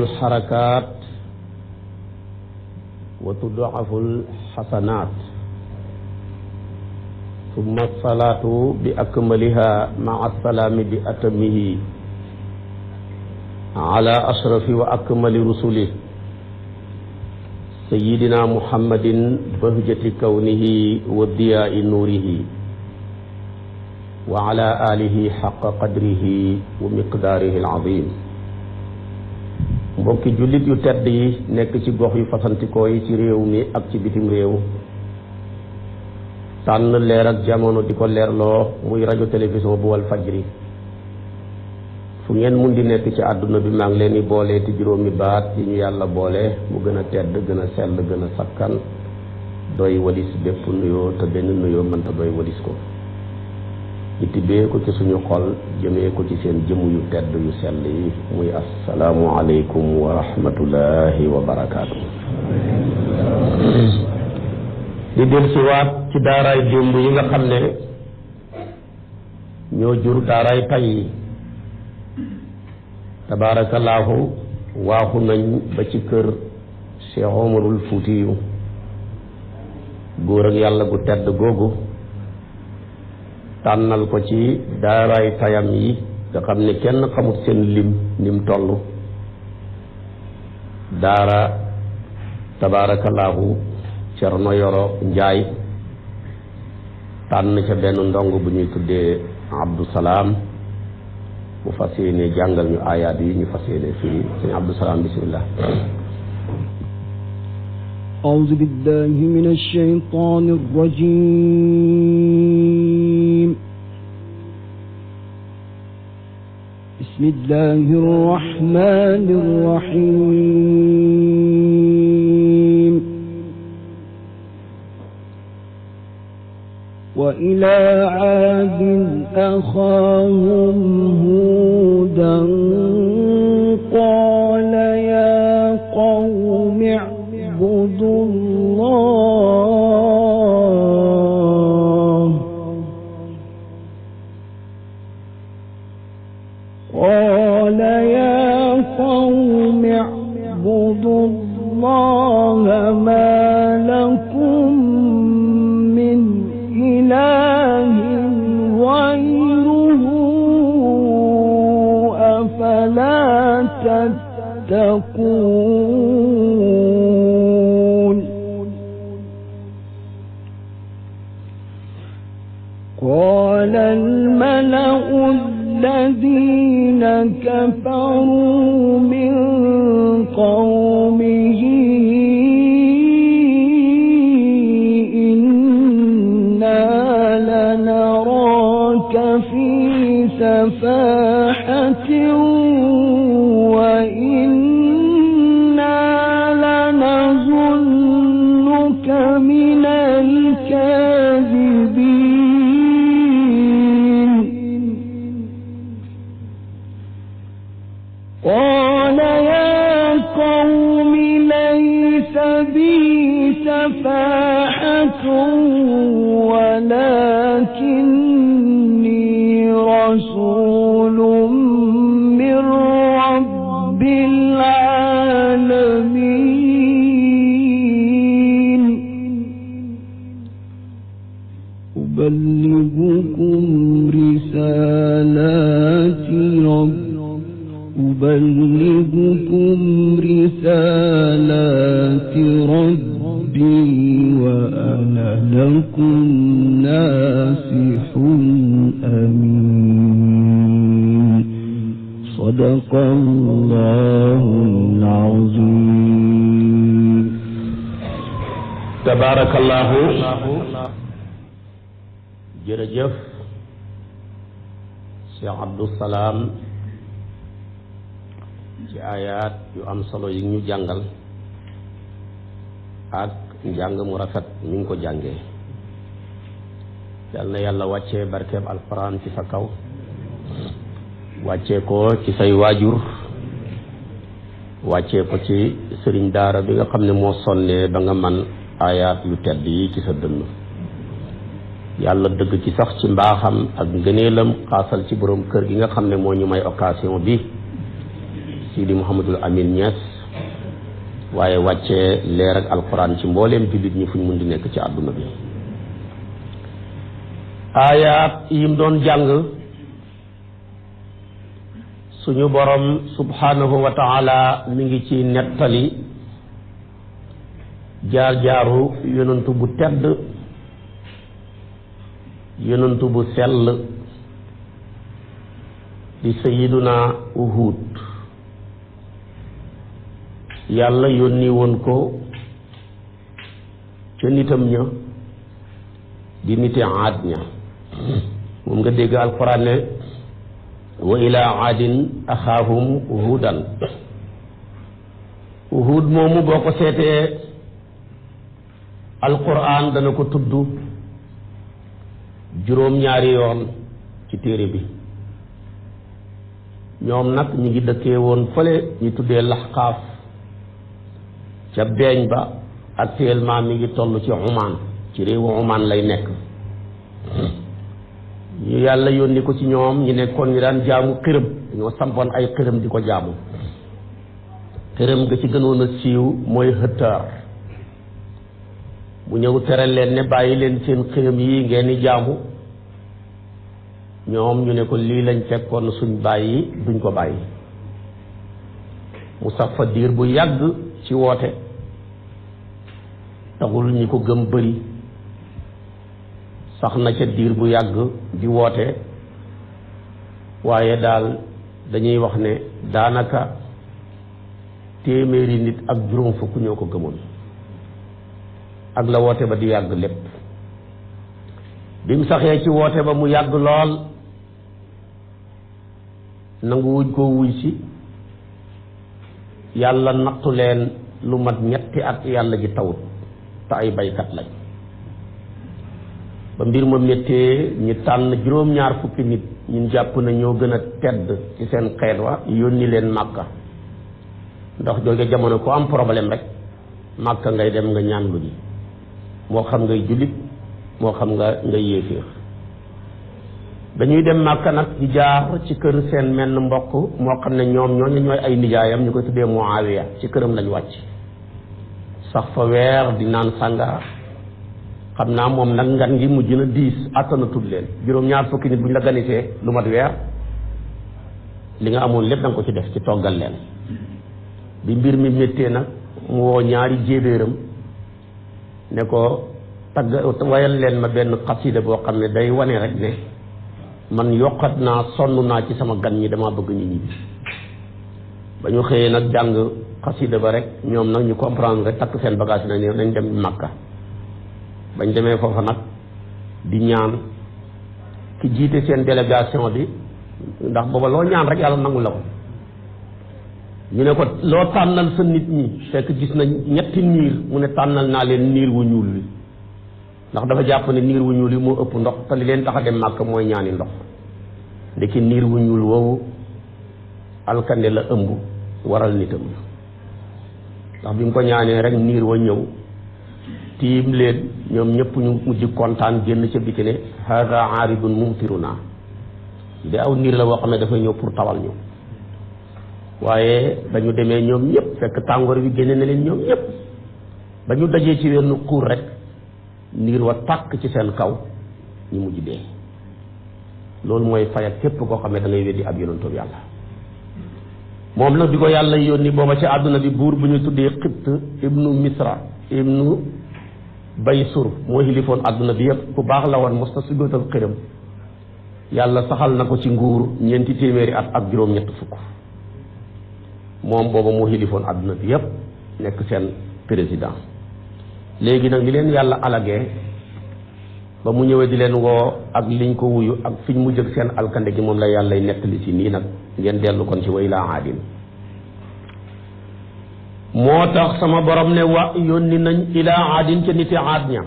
الحركات وتضعف الحسنات ثم الصلاة بأكملها مع السلام بأتمه على أشرف وأكمل رسله سيدنا محمد بهجة كونه وضياء نوره وعلى آله حق قدره ومقداره العظيم. mbokki jullit yu tedd yi nekk ci gox yu fasantikoo yi ci réew mi ak ci bitim réew tànn leer ak jamono di ko leerloo muy rajo télévision bu wal fajri fu ngeen mun di nekk ci àdduna bi maa ngi leen di boole ti juróomi baat yi ñu yàlla boole mu gën a tedd gën a sell gën a sakkan doy walis bépp nuyoo te benn nuyoo mënta doy walis ko ñu tibbee ko ci suñu xol jëmee ko ci seen jëmm yu tedd yu sell yi muy assalaamu aleykum wa rahmatullahi wa barakaatu. di del si waat ci daaraay démb yi nga xam ne ñoo jur daaraay tay yi tabaarakallaahu waaxu nañ ba ci kër Cheikh Omarul Fuutiyu góor ak yàlla gu tedd googu tànnal ko ci daaraay tayam yi nga xam ne kenn xamut seen lim nim toll daara tabaarakallaahu Cerno Yoro Njaay tànn ca benn ndong bu ñuy tuddee Abdou Salaam mu fas yéene jàngal ñu aayaat yi ñu fas yéene firi sëñ Abdou Salaam bismillah. أعوذ بالله من الشيطان الرجيم بسم الله الرحمن الرحيم وإلى عاد أخاهم هودا قال يا قوم اعبدوا الله قال يا قوم اعبدوا الله ما لكم من إله غيره أفلا تتقون قال الملأ الذين كفروا من قومه إنا لنراك في سفاحة وإنا لنظنك من الكاذبين قال يا قوم ليس بي سفاحة ولكني رسول من رب العالمين أبلغكم رسالات ربي وأنا لكم ناصح أمين صدق الله العظيم. تبارك الله. jërëjëf Cheikh Abdou Salaam ci ayaat yu am solo yi ñu jàngal ak njàng mu rafet mi ngi ko jàngee. yal na yàlla wàccee barkeeb alquran ci sa kaw, wàccee ko ci say waajur, wàccee ko ci sëriñ daara bi nga xam ne moo sonnee ba nga man ayaat yu tedd yi ci sa dënn. yàlla dëgg ci sax ci mbaaxam ak ngëneelam xaasal ci borom kër gi nga xam ne moo ñu may occasion bi Sidi Mouhamadul Amin Niass waaye wàcce leer ak alquran ci mbooleem jullit ñi fuñ mun di nekk ci àdduna bi. aayaat yim doon jàng suñu borom subhanahu wa taala mi ngi ci nettali jaar-jaaru yonantu bu tedd, yonantu bu sell di sayiduna Uhud. yàlla yónni woon ko ca nitam ña di niti aad ña. moom nga dégg alquran ne wa ila aadin axaahum hudan. Uhud moomu boo ko seetee alquran dana ko tudd juróom-ñaari yoon ci téere bi. ñoom nag ñu ngi dëkkee woon fële ñu tuddee laxqaaf ca beeñ ba, actuellement mi ngi toll ci Oman, ci réewu Oman lay nekk. ñu yàlla yónni ko ci ñoom ñu nekkoon ñu daan jaamu xërëm, dañoo sampoon ay xërëm di ko jaamu. xërëm ga ci gënoon a siiw mooy Hëttaar. mu ñëw tere leen ne bàyyi leen seen xërëm yi ngeen di jaamu. ñoom ñu ne ko lii lañ fekkoon suñ bàyyi duñ ko bàyyi. mu sax fa diir bu yàgg ci woote, taxul ñi ko gëm bëri. sax na ca diir bu yàgg di woote, waaye daal dañuy wax ne daanaka téeméeri nit ak juróom fukk ñoo ko gëmoon, ak la woote ba di yàgg lépp. bi mu saxee ci woote ba mu yàgg lool, nanguwuñ koo wuy si. yàlla nattu leen lu mat ñetti at yàlla ji tawut, te ay baykat lañ. ba mbir ma méttee ñu tànn juróom-ñaar fukki nit ñun jàpp na ñoo gën a tedd ci seen xeet wa, yónni leen Màkka. ndax jooju jamono ku am problème rek Màkka ngay dem nga ñaan lu ji, moo xam ngay jullit moo xam ngay yéeféer. dañuy dem Màkka nag di jaar ci kër seen menn mbokk moo xam ne ñooñu ñooy ay nijaayam, ñu koy tuddee Muawiya. ci këram lañ wàcc sax fa weer di naan sàngara. xam naa moom nag ngan ngi mujj na diis, attanatul leen. juróom-ñaar fukki nit bu ñu la ganisee lu mat weer, li nga amoon lépp da nga ko ci def ci toggal leen. bi mbir mi méttee nag mu woo ñaari jéebéeram ne ko wayal leen ma benn xasida boo xam ne day wane rek ne man yokkat naa, sonn naa ci sama gan ñi, dama bëgg ñu ñibbi. ba ñu xëyee nag jàng xasida ba rek, ñoom nag ñu comprendre rek takk seen bagage na ne nañ dem Makka. bañ demee foofa nag di ñaan, ki jiite seen délégation bi, ndax booba loo ñaan rek yàlla nangu la ko. ñu ne ko loo tànnal sa nit ñi, fekk gis na ñetti niir, mu ne tànnal naa leen niir wu ñuul wi, ndax dafa jàpp ne niir wu ñuul wi moo ëpp ndox, te li leen tax a dem Màkka mooy ñaani ndox. ndeki niir wu ñuul woowu alkande la ëmb waral nitam, ndax bi mu ko ñaanee rek niir wa ñëw tiim leen, ñoom ñëpp ñu mujj kontaan génn ca biti ne hada aaridun mumtiruna, de aw niir la boo xam ne dafay ñëw pour tawal ñu. waaye dañu demee ñoom ñëpp fekk tàngoor bi génne na leen ñoom ñëpp, ba ñu dajee ci wenn xuur rek niir wa tàkk ci seen kaw, ñu mujj dee. loolu mooy fay ak képp koo xam ne da ngay weddi ab yonentu yàlla. moom nag bi ko yàlla yónni booba ci àdduna bi buur bu ñu tuddee Xibt ibnu Misra ibnu Baysur moo xilifoon àdduna bi yëpp, ku baax la woon, mos ta sujjóotal xërëm. yàlla saxal na ko ci nguur 4 téeméeri at ak juróom-ñett fukk. moom booba moo xilifoon àdduna bi yëpp, nekk seen président. léegi nag li leen yàlla alagee ba mu ñëwee di leen woo ak liñ ko wuyu ak fiñ mu jëg seen alkande gi, moom la yàllay nettali si nii nag. ngeen dellu kon ci wa ilaa aadin. moo tax sama borom ne wa yónni nañ ilaa aadin ca niti aad ña,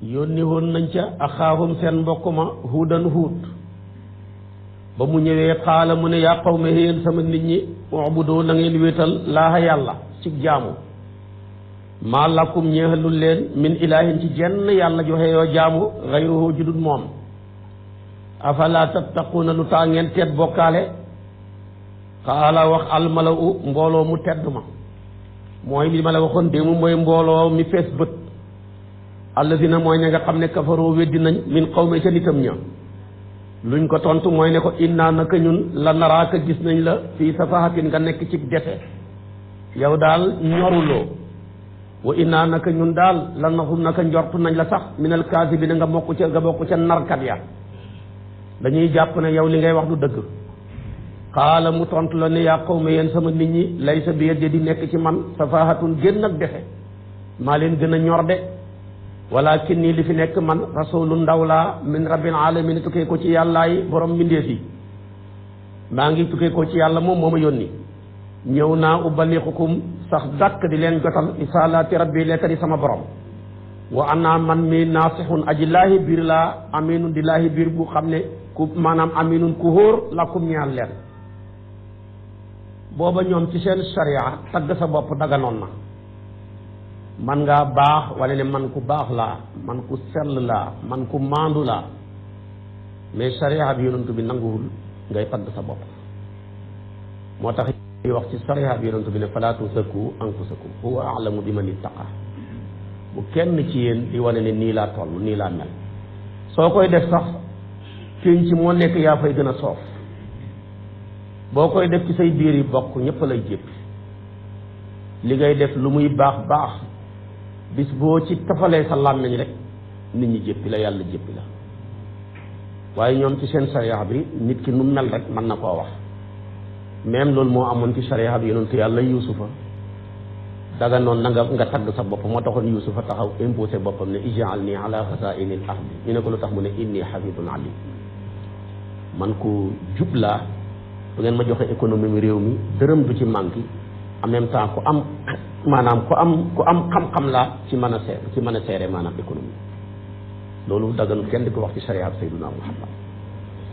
yónni woon nañ ca axaahum seen mbokk ma huudan huud. ba mu ñëwee xaala mu ne yaa qawmi yéen sama nit ñi, ubudu na ngeen wéetal laaha yàlla ci jaamu. maa lakum ñeexalul leen min ilaahin ci jenn yàlla joxe yoo jaamu xayruhu judut moom. afala tattaquuna lu taa ngeen teet bokkaale. qaala wax almalau mbooloo mu tedd ma mooy li ma la waxoon démb mooy mbooloo mi fees bët alladina mooy ña nga xam ne kafaroo weddi nañ min qawmi ca nitam ña luñ ko tontu mooy ne ko innaa naka ñun la naraaka gis nañ la fii safahatin nga nekk ci defe yow daal ñoruloo wa innaa naka ñun daal la naxum naka njortu nañ la sax minal kaasibiina nga bokk ca narkat ya dañuy jàpp ne yow li ngay wax du dëgg qaala mu tontu la ne yaa qawmi yéen sama nit ñi laysa bi yadi di nekk ci man safahatun génn ak defe maa leen gën a ñor de walakin nii li fi nekk man rasulu ndaw laa min rabbil alamin tukkee ko ci yàllaay borom mbindeef yi maa ngi tukkee ko ci yàlla moom moo ma yónni ñëw naa ubalixukum sax dàkk di leen jotal isalaati rabbi leetari sama borom wa ana man mi naasixun aji laahi biir laa aminun di laahi biir bu xam ne ku maanaam aminun ku hóor lakum ñaan leen booba ñoom ci seen sharia tagg sa bopp daganoon na man ngaa baax wala ne man ku baax laa man ku sell laa man ku maandu laa mais sharia bi yonent bi nanguwul ngay tagg sa bopp moo tax yi wax ci sharia bi yonent bi ne falaa tuzakku anfusakum huwa a'lamu bi man ittaqa bu kenn ci yéen di wane ne nii laa toll nii laa mel soo koy def sax pénc ci moo nekk yaa fay gën a soof boo koy def ci say biir yi bokk ñëpp lay jéppi li ngay def lu muy baax baax bis boo ci tafalee sa làmmiñ rek nit ñi jéppi la yàlla jéppi la waaye ñoom ci seen sariya bi nit ki nu mel rek mën na koo wax même loolu moo amoon ci sariya bi yonentu yàlla yuusufa daga noonu na nga tagg sa bopp moo taxoon yuusufa taxaw imposé boppam ne ij'alni ala xazaa'inil ardi ñu ne ko lu tax mu ne inni xafidun alim man ku jub laa bu ngeen ma joxe économie mi réew mi dërëm du ci manqué en même temps ku am maanaam ku am xam-xam laa ci mën a seere maanaam économie loolu dagan kenn di ko wax ci shariat sayyiduna Muhammad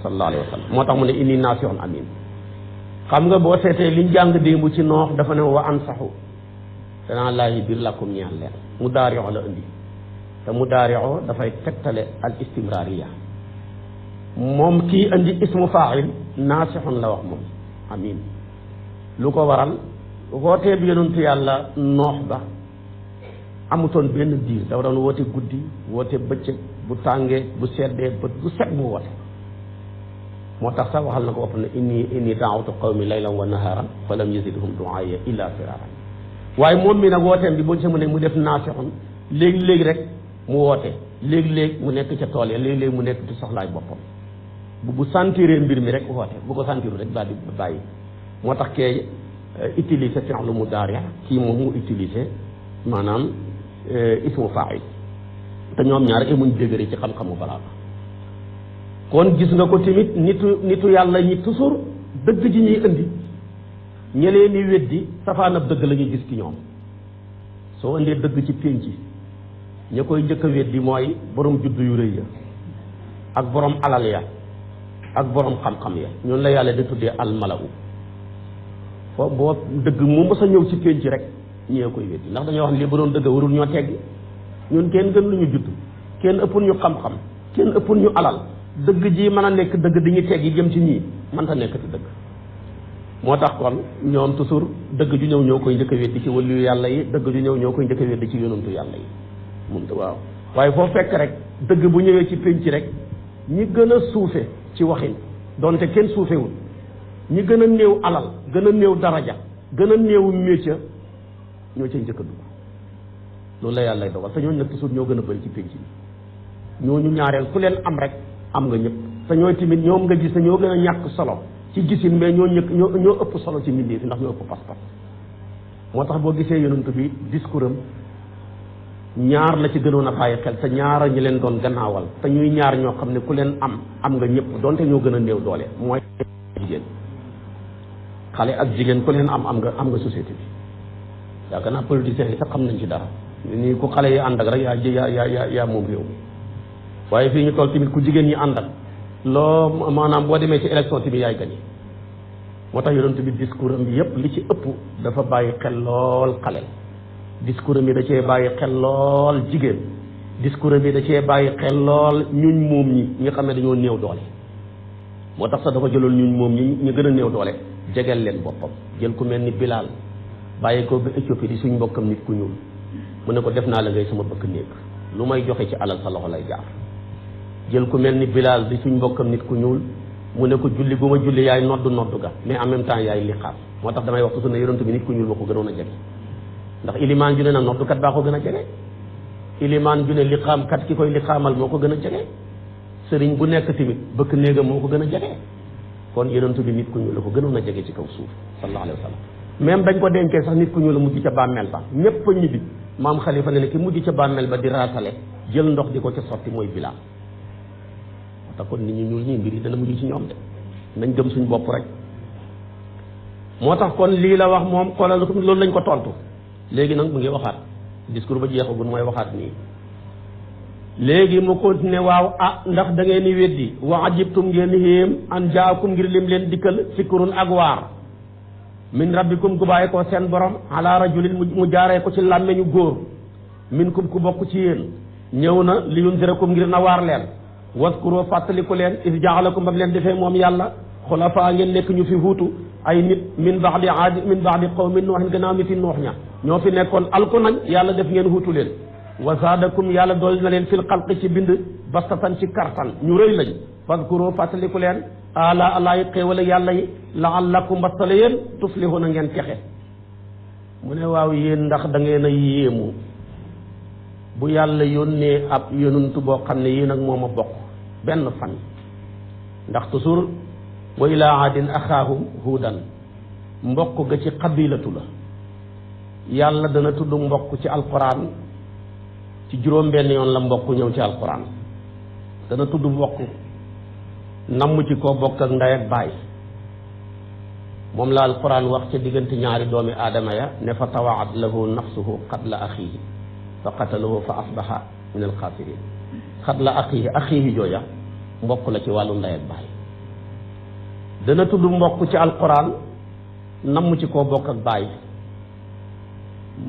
sallallahu alayhi wa sallam moo tax mu ne inni naasihun amin xam nga boo seetee liñ jàng démb ci noox dafa ne wa ansaxu danaa laayi biir lakum ñaan leen mu daarixo la indi te mu daarixo dafay tegtale al istimrariya moom kii indi ismu faa'il naasixun la wax moom amin lu ko waral wootee bi yonentu yàlla noox ba amutoon benn diir dafa doon woote guddi woote bëccëg bu tàngee bu seddee bët bu set mu woote moo tax sax waxal na ko boppam ne inni daawatu qawmi laylan wa naharan fa lam yazidhum du'aaya illa firaran waaye moom mi nag wooteem bi boo gisee mu ne mu def naasixun léegi-léegi rek mu woote léegi-léegi mu nekk ca tool ya léegi-léegi mu nekk ci soxlaay boppam bu sentiree mbir mi rek woote bu ko sentiru rek daal di bàyyi moo tax kee utiliser fi'lu mudaari' kii moom mu utiliser maanaam ismu faa'il te ñoom ñaar emuñ dëgëri ci xam-xamu balaaga kon gis nga ko tamit nitu yàlla ñi toujours dëgg ji ñuy indi ñelee ni weddi safaanab dëgg la ñuy gis ci ñoom soo indee dëgg ci pénc ña koy njëkk a weddi mooy borom juddu yu rëy ya ak borom alal ya ak borom xam-xam ya ñoonu la yàlla di tuddee almalau foo boo dëgg mu mës a ñëw ci pénc rek ñee koy weddi ndax dañoo wax ne li ba doon dëgg warul ñoo teggi ñun kenn gën lu ñu judd kenn ëppul ñu xam-xam kenn ëppul ñu alal dëgg ji mën a nekk dëgg dañuy teggi jëm ci ñii mënta nekk ci dëgg moo tax kon ñoom toujours dëgg ju ñëw ñoo koy njëkk a weddi ci waliyu yàlla yi dëgg ju ñëw ñoo koy njëkk a weddi ci yonantu yàlla yi mun waaw waaye foo fekk rek dëgg bu ñëwee ci pénc rek ñi gën a suufe ci waxin donte kenn suufewul ñi gën a néew alal gën a néew daraja gën a néew métier ñoo cay njëkk a dugg loolu la yàlla lay dogal te ñooñu nag toujours ñoo gën a bëri ci pénc bi ñooñu ñaareel ku leen am rek am nga ñëpp te ñooy tamit ñoom nga gis ne ñoo gën a ñàkk solo ci gisin mais ñoo ëpp solo ci mbindee fi ndax ñoo ëpp pas-pas moo tax boo gisee yonent bi discours am ñaar la ci gënoon a bàyyi xel te ñaara ñi leen doon gannaawal te ñuy ñaar ñoo xam ne ku leen am nga ñëpp donte ñoo gën a néew doole mooy jigéen xale ak jigéen ku leen am nga société bi yaakaar naa politiciens yi sax xam nañ ci dara nii ku xale yi ànd ak rek yaa moom réew mi waaye fii ñu toll tamit ku jigéen ñi ànd ak loo maanaam boo demee ci élection tamit yaay gañe moo tax yonent bi discours am bi yépp li ci ëpp dafa bàyyi xel lool xale discours am bi da cee bàyyi xel lool jigéen discours am bi da cee bàyyi xel lool ñuñ moom ñi nga xam ne dañoo néew doole moo tax sax dafa jëloon ñuñ moom ñi ñu gën a néew doole jegeel leen boppam jël ku mel ni Bilaal bàyyi ko ba Éthiopie di suñ mbokkam nit ku ñuul mu ne ko def naa la ngay sama bëkk néeg lu may joxe ci alal sa loxo lay jaar jël ku mel ni Bilaal di suñ mbokkam nit ku ñuul mu ne ko julli gu ma julli yaay noddu ga mais en même temps yaay liqaam moo tax damay wax toujours ne yonent bi nit ku ñuul ba ko gënoon a jege ndax ilimaan ju ne nag noddukat baa ko gën a jege ilimaan ju ne liqaamkat ki koy liqaamal moo ko gën a jege sëriñ bu nekk tamit bëkk néegam moo ko gën a jege kon yonent bi nit ku ñuul la ko gënoon a jege ci kaw suuf sallallahu alayhi wa sallam même dañ ko dencee sax nit ku ñuul la mujj ca bàmmeel ba ñépp a ñibbi maam Xalifa ne ki mujj ca bàmmeel ba di raasale jël ndox di ko ca sotti mooy Bilaal moo tax kon nit ñu ñuul ñi mbir yi dana mujj ci ñoom de nañ gëm suñ bopp rek moo tax kon lii la wax moom xoolal loolu lañ ko tontu léegi nag mu ngi waxaat discours ba jeexagul mooy waxaat nii léegi mu continué waaw ndax da ngeen ni weddi wa ajibtum ngeen yéem an jaakum ngir lim leen dikkal fikrun ak waar min rabbikum ku bàyyi ko seen borom ala rajulin mu jaaree ko ci làmmeñu góor minkum ku bokk ci yéen ñëw na li yundirakum ngir na waar leen waskuro fàttaliku leen is jaalakum ba leen defee moom yàlla xulafa ngeen nekk ñu fi huutu ay nit min ba'di aadi min ba'di qawmi nuuhin gannaaw niti nuux ña ñoo fi nekkoon alku nañ yàlla def ngeen huutu leen wa zaadakum yàlla dool na leen fil xalqi ci bind bastatan ci kartan ñu rëy lañ fadkuro fàttaliku leen ala alaay xéewal yàlla yi la'allakum mbastale yéen tuflihuna ngeen texe mu ne waaw yéen ndax da ngeen a yéemu bu yàlla yónnee ab yonuntu boo xam ne yéen ak moom a bokk benn fan ndax toujours wa ilaa aadin axaahum huudan mbokk ga ci qabilatu la yàlla dana tudd mbokk ci alquran ci juróom benn yoon la mbokk ñëw ci alquran dana tudd mbokk namm ci koo bokk ak ndey ak baay moom la alquran wax ca diggante ñaari doomi aadama ya ne fa tawaat lahu nafsuhu qatla axiihi fa qatalahu fa asbaha min alxaasirin qatla axiihi jooja mbokk la ci wàllu ndey ak baay dana tudd mbokk ci alquran namm ci koo bokk ak baay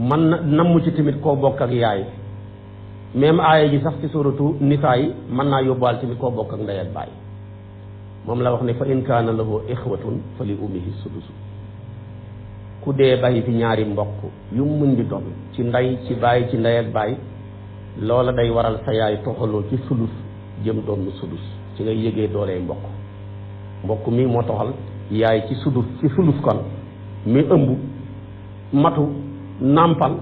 man namm ci tamit koo bokk ak yaay même aaya ji sax ci suratu nisaa yi mën naa yóbbaal tamit koo bokk ak ndey ak baay moom la wax ne fa in kaana lahu ixwatun fa li ummihi sudusu ku dee bàyyi fi ñaari mbokk yu mën di doon ci ndey ci baay ci ndey ak baay loola day waral sa yaay toxaloo ci sulus jëm doon mu sudus ci ngay yëgee doolee mbokk mi moo toxal yaay ci sulus kon mi ëmb matu nàmpal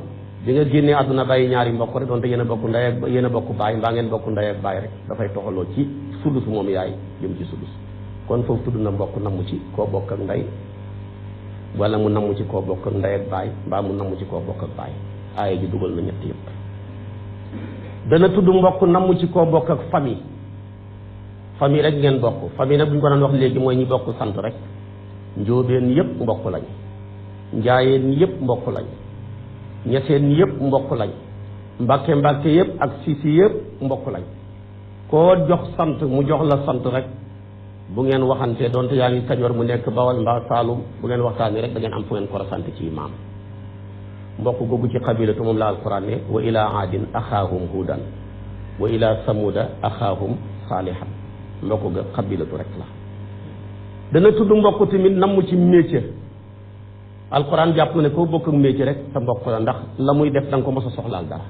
bi nga génnee àdduna bàyyi ñaari mbokk rek doonte yéen a bokk ndey ak yéen a bokk baay mbaa ngeen bokk ndey ak baay rek dafay toxaloo ci sulus moom yaay jëm ci sulus kon foofu tudd na mbokk namm ci koo bokk ak ndey wala mu namm ci koo bokk ak ndey ak baay mbaa mu namm ci koo bokk ak baay aaya ji dugal na ñett yëpp dana tudd mbokk namm ci koo bokk ak famille rek ngeen bokk famille nag bu ñu ko daan wax léegi mooy ñi bokk sant rek njóobeen yëpp mbokk lañ njaayeen yëpp mbokk lañ ñeseen yëpp mbokk lañ mbàkke yëpp ak sisi yëpp mbokk lañ koo jox sant mu jox la sant rek bu ngeen waxantee doonte yaa ngi Kajoor mu nekk Bawol mbaa Saalum bu ngeen waxtaanee rek da ngeen am fu ngeen ko sant ci maam mbokk googu ci xabilatu moom la alquran ne wa ila aadin axaahum hudan wa ila samuda axaahum saalihan mbokk ga xabilatu rek la dana tudd mbokk tamit namm ci métier alquran jàpp na ne koo bokk ak métier rek sa mbokk la ndax la muy def da nga ko mos a soxlaal dara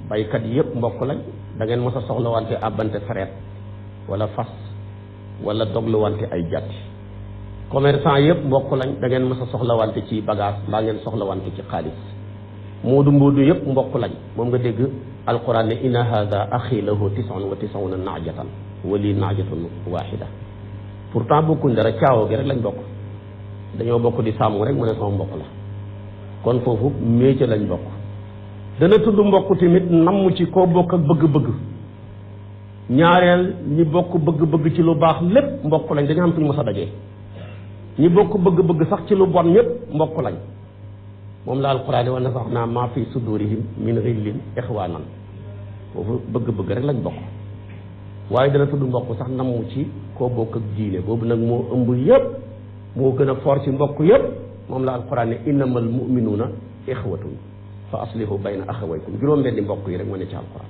baykat yëpp mbokk lañ da ngeen mos a soxla wante àbbante sareet wala fas wala doglu wante ay jatti commerçant yëpp mbokk lañ da ngeen mos a soxla wante ci bagage mbaa ngeen soxla wante ci xaalis moodu yëpp mbokk lañ moom nga dégg alquran ne inna hada axi lahu 99 naajatan wa li naajatun waxida pourtant bokkuñ dara caawo gi rek lañ bokk dañoo bokk di sàmm rek mu ne sama mbokk la kon foofu métier lañ bokk dana tudd mbokk tamit namm ci koo bokk ak bëgg-bëgg ñaareel ñi bokk bëgg-bëgg ci lu baax lépp mbokk lañ dañu xam fu ñu mës a dajee ñi bokk bëgg-bëgg sax ci lu bon ñëpp mbokk lañ moom la alquran wa nazaxnaa maa fi sudurihim min ghillin ixwaanan foofu bëgg-bëgg rek lañ bokk waaye dana tudd mbokk sax namm ci koo bokk ak diine boobu nag moo ëmb yëpp moo gën a fort ci mbokk yëpp moom la alquran ne innamal muminuuna ixwatun fa aslihu bayna axawaykum juróom-benni mbokk yi rek moo ne ci alquran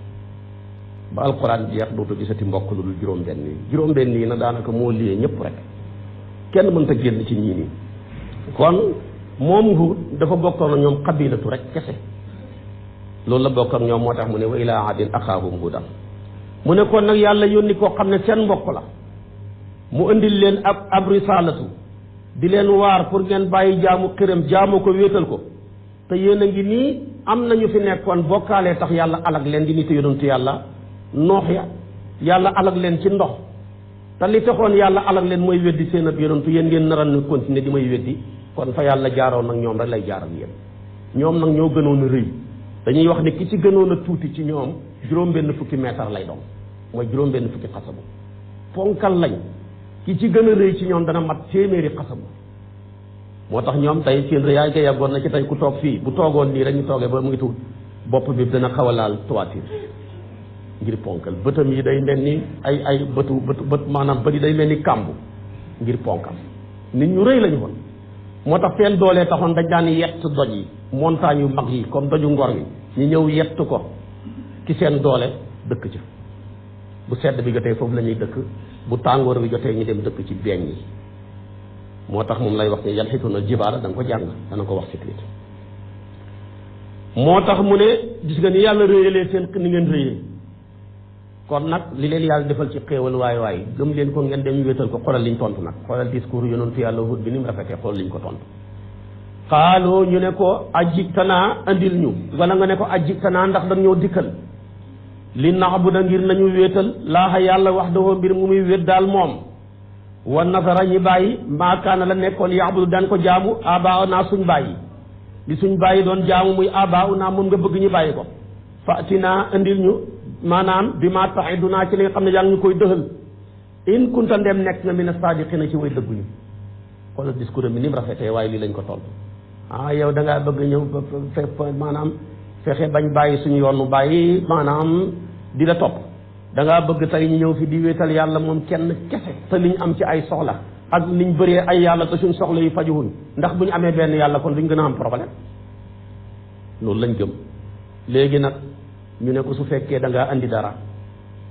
ba alquran jeex dootu gisati mbokk lu dul juróom-benn yi nag daanaka moo liyee ñëpp rek kenn mënta génn ci ñii nii kon moom Huud dafa bokkoon ak ñoom xabilatu rek kese loolu la bokk ak ñoom moo tax mu ne wa ilaa aadin axaahum huudan mu ne kon nag yàlla yónni koo xam ne seen mbokk la mu indil leen ab risaalatu di leen waar pour ngeen bàyyi jaamu xiram jaamu ko wéetal ko te yéen a ngi nii am nañu fi nekkoon bokkaalee tax yàlla alag leen di nit yonentu yàlla noox ya yàlla alag leen ci ndox te li taxoon yàlla alag leen mooy weddi seen ab yonentu yéen ngeen naral ni continuer di may weddi kon fa yàlla jaaroon nag ñoom rek lay jaar ak yéen ñoom nag ñoo gënoon a rëy dañuy wax ne ki ci gënoon a tuuti ci ñoom juróom-benn fukki meetar lay doon mooy juróom-benn fukki xasabu ponkal lañ ki ci gën a rëy ci ñoom dana mat téeméeri xasabu moo tax ñoom tey seen rëyaay ga yàggoon na ci tey ku toog fii bu toogoon nii rek ñu toogee ba muy tuut bopp bi dana xaw a laal toiture ngir ponkal bëtam yi day mel ni ay bët maanaam bët yi day mel ni kàmb ngir ponkal nit ñu rëy lañu woon moo tax seen doolee taxoon dañ daan yett doj yi montagne yu mag yi comme doju ngor yi ñu ñëw yett ko ci seen doole dëkk ci bu sedd bi jotee foofu la ñuy dëkk bu tàngoor bi jotee ñu dem dëkk ci beeñ yi moo tax moom lay wax ne yan xituna jibaala da nga ko jàng dana ko wax sécurité moo tax mu ne gis nga ni yàlla réyalee seen ni ngeen réyee kon nag li leen yàlla defal ci xéewal waay gëm leen ko ngeen dem wéetal ko xoolal liñ tontu nag xoolal discours yonentu yàlla Huud bi ni mu rafetee xoolal liñ ko tontu xaaloo ñu ne ko ajjigtanaa andil ñu wala nga ne ko ajjigtanaa ndax dañ ñoo dikkal li na'buda ngir nañu wéetal laaxa yàlla wax dawoo mbir mu muy wét daal moom wa nasara ñi bàyyi maakaana la nekkoon ya'budu daan ko jaamu abaa naa suñ bàyyi li suñ bàyyi doon jaamu muy abaa naa moom nga bëgg ñu bàyyi ko fatinaa andil ñu maanaam bi maa ta'idunaa ci li nga xam ne yaa ngi ñu koy dëxal in kunta ndem nekk nga mina saadiqina ci way dëgguñu xoolal discours bi ni mu rafetee waaye lii lañ ko toll yow da ngaa bëgg ñëw maanaam fexe bañ bàyyi suñu yoonu bàyyi maanaam di la topp da ngaa bëgg tey ñu ñëw fi di wéetal yàlla moom kenn kese te liñ am ci ay soxla ak liñ bëree ay yàlla te suñ soxla yi fajuwuñ ndax bu ñu amee benn yàlla kon duñ gën a am problème loolu lañ gëm léegi nag ñu ne ko su fekkee da ngaa andi dara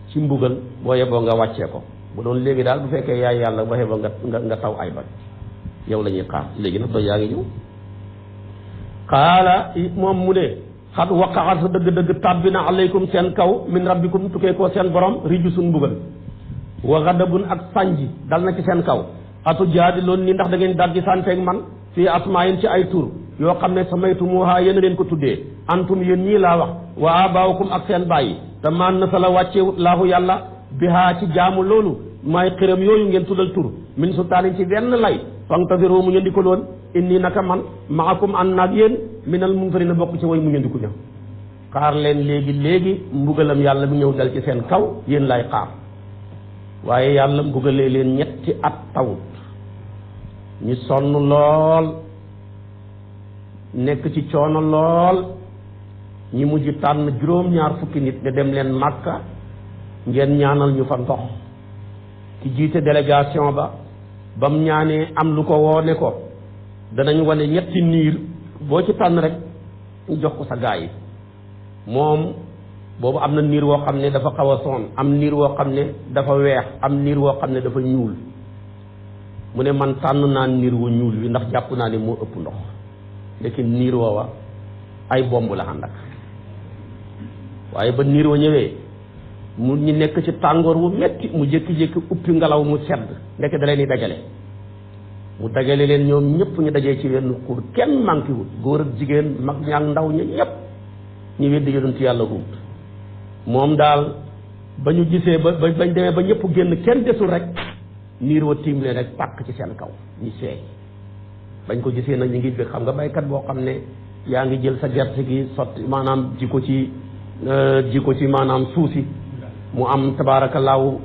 ci mbugal boo yeboo nga wàccee ko bu doon léegi daal bu fekkee yaay yàlla boo yeboo nga taw ay doj yow la ñuy xaar léegi nag doj yaa ngi ñëw xaala moom mu ne xat waqaxat sa dëgg-dëgg tàbbi na alaykum seen kaw min rabbikum tukkee koo seen borom riju suñ mbugal wa gadabun ak sànji dal na ci seen kaw atu jaadi loon ni ndax da ngeen dal di santeeg man fii asmaayin ci ay tur yoo xam ne samaytumuha yéen a leen ko tuddee antum yéen ñii laa wax wa abaawukum ak seen bàyyi te man na sa la wàcceewut laahu yàlla bihaa ci jaamu loolu maay xiram yooyu ngeen tuddal tur min sultaanin ci benn lay fantasiru mu ñëndi ko loon inni naka man maakum ànd naag yéen minal munzarina bokk ci way mu ñëndi ko ñëw xaar leen léegi mbugalam yàlla mu ñëw dal ci seen kaw yéen lay xaar waaye yàlla mbugalee leen ñetti at tawut ñu sonn lool nekk ci coono lool ñi mujj tànn juróom-ñaar fukki nit ne dem leen Màkka ngeen ñaanal ñu fa ndox ki jiite délégation ba mu ñaanee am lu ko woone ko danañ wane ñetti niir boo ci tànn rek ñu jox ko sa gaa yi moom boobu am na niir woo xam ne dafa xaw a soon am niir woo xam ne dafa weex am niir woo xam ne dafa ñuul mu ne man tànn naa niir wu ñuul wi ndax jàpp naa ne moo ëpp ndox ndeke niir woowa ay bomb la ànd ak waaye ba niir wa ñëwee mu ñu nekk ci tàngoor wu metti mu jékki-jékki uppi ngelaw mu sedd ndeke da leen di dajale mu dajale leen ñoom ñëpp ñu dajee ci wenn xur kenn manqué wut góor ak jigéen mag ñaak ndaw ña ñëpp ñu weddi yonent yàlla Huud moom daal ba ñu gisee ba bañ demee ba ñëpp génn kenn desul rek niir wa tiim leen rek pàkk ci seen kaw ñu seey bañ ko gisee nag ñu ngi bëgg xam nga baykat boo xam ne yaa ngi jël sa gerte gi sotti maanaam ji ko ci maanaam suusi mu am tabaarakallaahu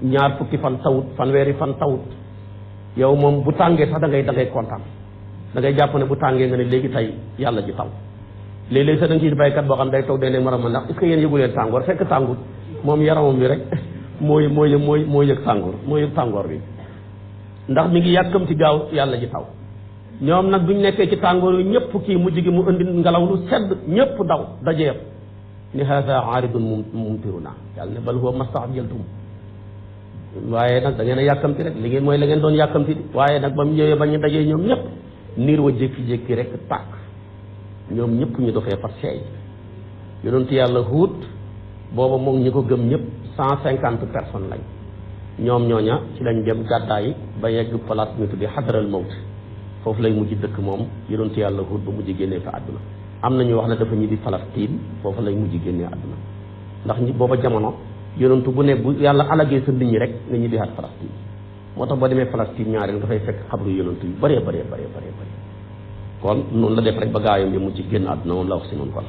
ñaar fukki fan tawut fanweeri fan tawut yow moom bu tàngee sax da ngay kontaan da ngay jàpp ne bu tàngee nga ne léegi tey yàlla ji taw léeg-léeg sax da nga ciy baykat boo xam day toog day ne maram ndax est-ce que yéen yëgu leen tàngoor fekk tàngut moom yaramam bi rek mooy yëg tàngoor bi ndax mi ngi yàkkam ci gaaw yàlla ji taw ñoom nag buñ nekkee ci tàngoor yi ñëpp kii mujj gi mu indi ngelaw lu sedd ñëpp daw dajeef ni haada aaridun mumtiruna yàlla ne bal huwa masta'jaltum waaye nag da ngeen a yàkkamti rek li ngeen mooy la ngeen doon yàkkamti di waaye nag ba mu ñëwee ba ñu dajee ñoom ñëpp niir wa jékki-jékki rek tàkk ñoom ñëpp ñu dofee far seey yonentu yàlla Huud booba moom ñi ko gëm ñëpp 150 personnes lañ ñoom ñooña ci lañ dem gàddaay ba yegg place ñu tuddee xadaral mawt foofu lay mujj dëkk moom yonentu yàlla Huud ba mujj génnee fa àdduna am na ñu wax ne dafa ñibbi Palestine foofu lay mujj génnee àdduna ndax ñi booba jamono yonentu bu ne bu yàlla alagee sa nit ñi rek nga ñibbi at Palestine moo tax boo demee Palestine ñaareel dafay fekk xabru yonentu yu bëree bëree kon noonu la def rek ba gaayam bi mujj génn àdduna moom la wax si noonu kon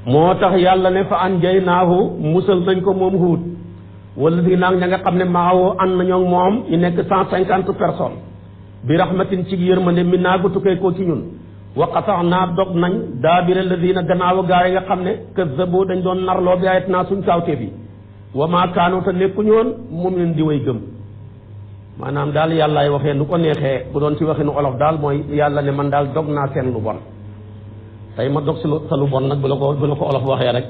moo tax yàlla ne fa anjaynaahu musal nañ ko moom Huud wala di naag ña nga xam ne maawoo ànd nañoo moom ñu nekk 150 personnes bi rahmatin ci yërmande mi naa gu tukkee koo ci ñun wa qata'naa dog nañ daabira alladina gannaaw gaa yi nga xam ne kazzabu dañ doon narloo bi ayat naa suñ kaawteef yi wa maa kaanu te nekkuñu woon moom leen di way gëm maanaam daal yàllaay waxee nu ko neexee bu doon ci waxinu olof daal mooy yàlla ne man daal dog naa seen lu bon tey ma dog si sa lu bon nag bu la ko olof waxee rek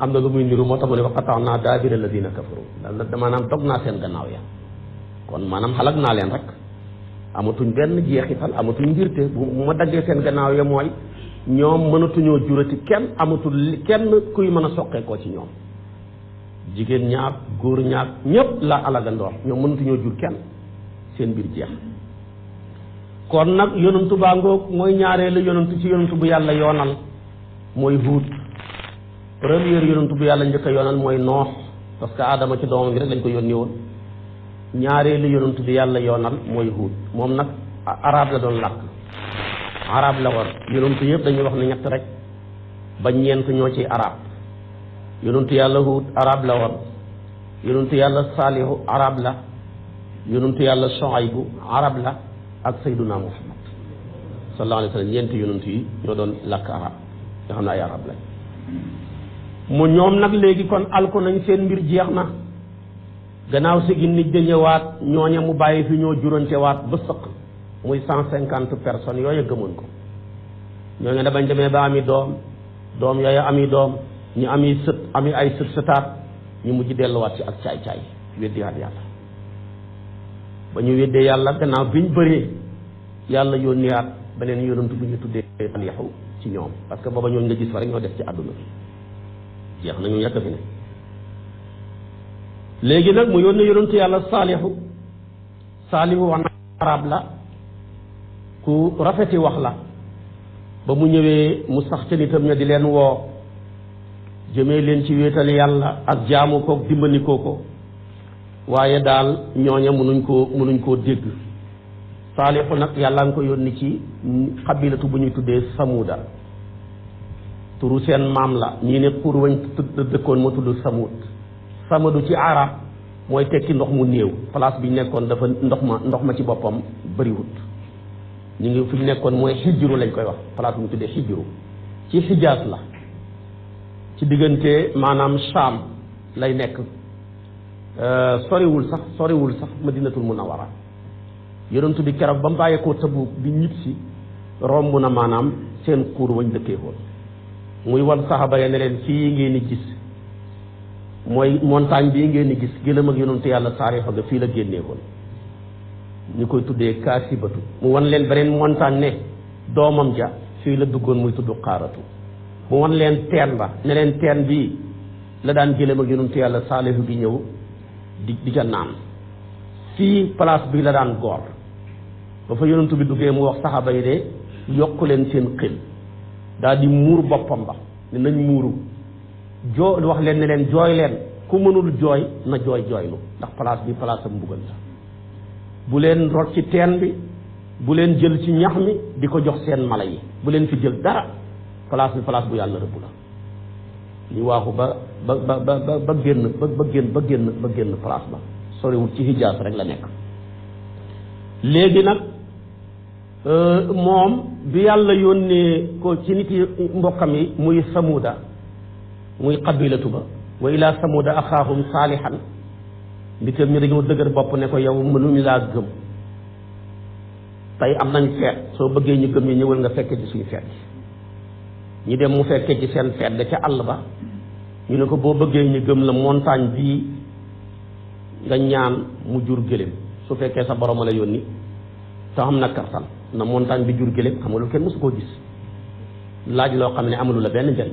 am na lu muy niru moo tax mu ne wa qata'naa daabira alladina kafaru daal maanaam dog naa seen gannaaw ya kon maanaam xalag naa leen rek amatuñ benn jeexital amatuñ ngirte bu ma daggee seen gannaaw ya mooy ñoom mënatuñoo jurati kenn amatul kenn kuy mën a soqeekoo ci ñoom jigéen ñaak góor ñaak ñëpp la alagandoor ñoom mënatuñoo jur kenn seen mbir jeex kon nag yonantu baa ngoog mooy ñaareelu yonantu ci yonantu bu yàlla yoonal mooy Huud première yonantu bu yàlla njëkk a yoonal mooy Noox parce que Adama ci doomam gi rek lañ ko yónni woon ñaareelu yonantu bi yàlla yoonal mooy Huud moom nag arab la doon làkk arab la war yonantu yëpp dañuy wax ne ñett rek ba ñeent ñoo ci arab yonantu yàlla Huud arab la woon yonantu yàlla Saalihu arab la yonantu yàlla Shuaybu arab la ak Sayyiduna Muhammad sallallahu alayhi wa sallam ñeenti yonantu yi ñoo doon làkk arab nga xam ne ay arab lañ mu ñoom nag léegi kon alko nañ seen mbir jeex na gannaaw si gi nit da ñëwaat ñooña mu bàyyi fi ñoo jurantewaat ba sëq muy 150 personnes yooyu gëmoon ko ñoo nga bañ demee ba ami doom yooyu ami doom ñu ami sët ami ay sët sëtaat ñu mujj delluwaat ci ak caay-caay weddiwaat yàlla ba ñu weddee yàlla gannaaw biñ bëree yàlla yónniwaat beneen yonantu bu ñu tuddee Saalihu ci ñoom parce que booba ñooñu nga gis fa rek ñoo def ci àdduna bi jeex na ñu yàgg fi ne léegi nag mu yónni yonantu yàlla Saalihu wax na arab la ku rafeti wax la ba mu ñëwee mu sax ca nitam ña di leen woo jëmee leen ci wéetal yàlla ak jaamu kook dimbandikoo ko waaye daal ñooña mënuñ koo dégg Saalihu nag yàlla nga ko yónni ci xabilatu bu ñuy tuddee Samuuda turu seen maam la ñii ne xur wañ dëkkoon ma tudd Samud ci arab mooy tekki ndox mu néew place bi ñu nekkoon dafa ndox ma ci boppam bëriwut ñu ngi fi ñu nekkoon mooy xijru lañ koy wax place bu ñu tuddee xijru ci Xijaas la ci diggante maanaam Sham lay nekk soriwul sax Madinatul Munawwara yonentu bi keroog ba mu bàyyeekoo Tabuk bi ñib si romb na maanaam seen xur wañ dëkkee woon muy wan saxaba ya ne leen fii ngeen di gis mooy montagne bii ngeen di gis gëlëm ak yonentu yàlla Saalihu ga fii la génnee woon ñu koy tuddee Kaasibatu mu wan leen beneen montagne ne doomam ja fii la duggoon muy tudd Qaaratu mu wan leen teen ba ne leen teen bii la daan gëlëm ak yonentu yàlla Saalihu gi ñëw di ca naan fii place bi la daan goor ba fa yonentu bi duggee mu wax saxaba yi de yokku leen seen xel daal di muur boppam ba ne nañ muuru wax leen ne leen jooy leen ku mënul jooy na jooylu ndax place bi place am mbugal la bu leen rot ci teen bi bu leen jël ci ñax mi di ko jox seen mala yi bu leen fi jël dara place bi place bu yàlla rëbb la ñu waaxu ba génn place ba soriwul ci Hijaas rek la nekk léegi nag moom bi yàlla yónnee ko ci nit yi mbokkam yi muy Samuuda muy qabilatu ba wa ila Samuuda axaahum saalihan nitam ñi dañoo dëgër bopp ne ko yow mënuñu laa gëm tey am nañ feet soo bëggee ñu gëm ñu ñëwal nga fekke ci suñu feet ñi dem mu fekke ci seen feet da ca àll ba ñu ne ko boo bëggee ñu gëm la montagne bii nga ñaan mu jur gëléem su fekkee sa borom la yónni te xam na kartan na montagne bi jur gëléem xam nga lu kenn mësu koo gis laaj loo xam ne amalu la benn njëriñ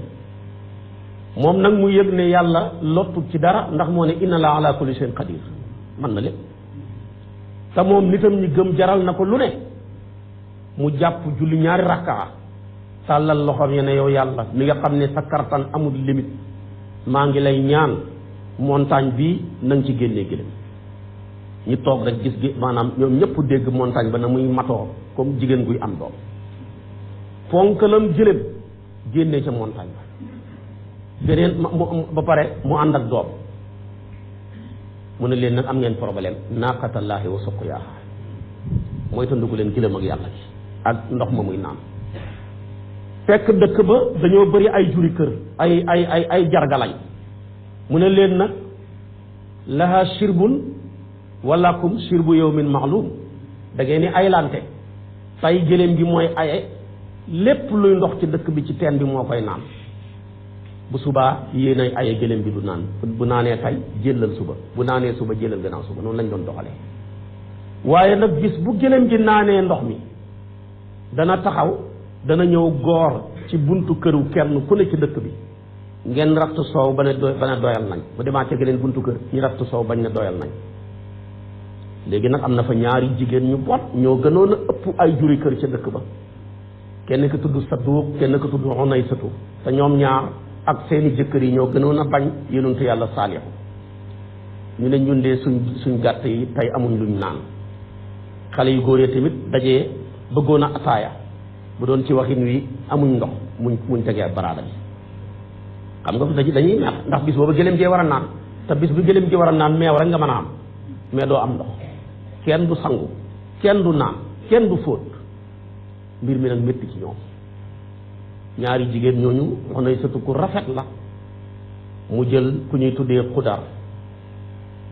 moom nag mu yëg ne yàlla lottu ci dara ndax moo ne inna la ala kulli shay'in qadir man na lépp te moom nitam ñi gëm jaral na ko lu ne mu jàpp julli ñaari rakkaa tàllal loxoom ya ne yow yàlla mi nga xam ne sa kartan amul limite maa ngi lay ñaan montagne bi na nga ci génnee gëléem ñu toog rek gis gi maanaam ñoom ñëpp dégg montagne ba na muy matoo comme jigéen guy am doom ponkalam gëléem génnee ca montagne ba beneen ba pare mu ànd ak doom mu ne leen nag am ngeen problème naaqatallaahi wa suqyaaha mooy tandugu leen gëléem ak yàlla ci ak ndox ma muy naan fekk dëkk ba dañoo bëri ay juri kër ay jargalañ mu ne leen nag laha shirbun walakum shirbu yawmin ma'lum da ngeen ni aylante tay gëléem gi mooy aye lépp luy ndox ci dëkk bi ci teen bi moo koy naan bu subaa yéen ay aye gëléem bi du naan bu naanee tay jëlal suba bu naanee suba jëlal gannaaw suba noonu lañ doon doxalee waaye nag bis bu gëléem gi naanee ndox mi dana taxaw dana ñëw goor ci buntu këru kenn ku ne ci dëkk bi ngeen rattu soow ba ne doyal nañ bu demaatee geneen buntu kër ñu rattu soow bañ ne doyal nañ léegi nag am na fa ñaari jigéen ñu bot ñoo gënoon a ëpp ay juri kër ca dëkk ba kenn ki tudd Saduuq kenn ki tudd Unaysatu te ñoom ñaar ak seeni jëkkër yi ñoo gënoon a bañ yonentu yàlla Saalihu ñu ne ñun de suñ gàtt yi tey amuñ luñ naan xale yu góor yi tamit dajee bëggoon a ataaya bu doon ci waxin wi amuñ ndox muñ tegee baraada bi xam nga dañuy neex ndax bis boobu gëléem gee war a naan te bis bu gëléem gi war a naan meew rek nga mën a am mais doo am ndox kenn du sangu kenn du naan kenn du fóot mbir mi nag métti ci ñoom ñaari jigéen ñooñu wax nay sëtu ku rafet la mu jël ku ñuy tuddee Xudar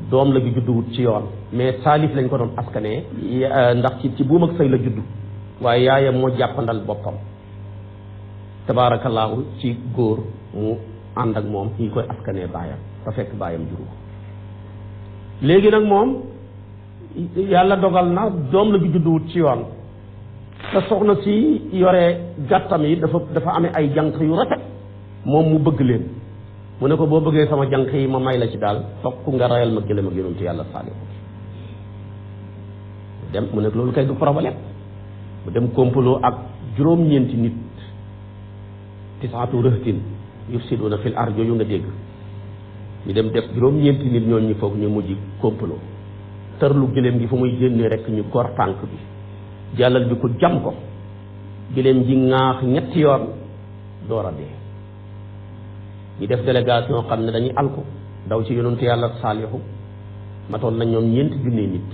doom la gi judduwut ci yoon mais Saalif lañ ko doon askanee ndax ci buum ak sëy la juddu waaye yaayam moo jàppandal boppam tabaarakallaahu ci góor mu ànd ak moom ñi koy askanee baayam te fekk baayam juru ko léegi nag moom yàlla dogal na doom la gi judduwut ci yoon te soxna si yore gàttam yi dafa amee ay jànq yu rafet moom mu bëgg leen mu ne ko boo bëggee sama jànq yi ma may la ci daal tokk nga rayal ma gëlëm ak yonentu yàlla Saalihu dem mu ne loolu kay du problème mu dem complot ak juróom-ñeenti nit tisaatu rëhtin yufsiduuna fil ard yooyu nga dégg ñu dem def juróom-ñeenti nit ñooñu ñu foog ñu mujj complot tërlu gëléem gi fu muy génnee rek ñu gor tànk bi jàllal bi ko jam ko gëléem ji ŋaax ñetti yoon door a dee ñu def délégation xam ne dañuy alko daw ci yonentu yàlla Saalihu matoon nañ ñoom 4 junni nit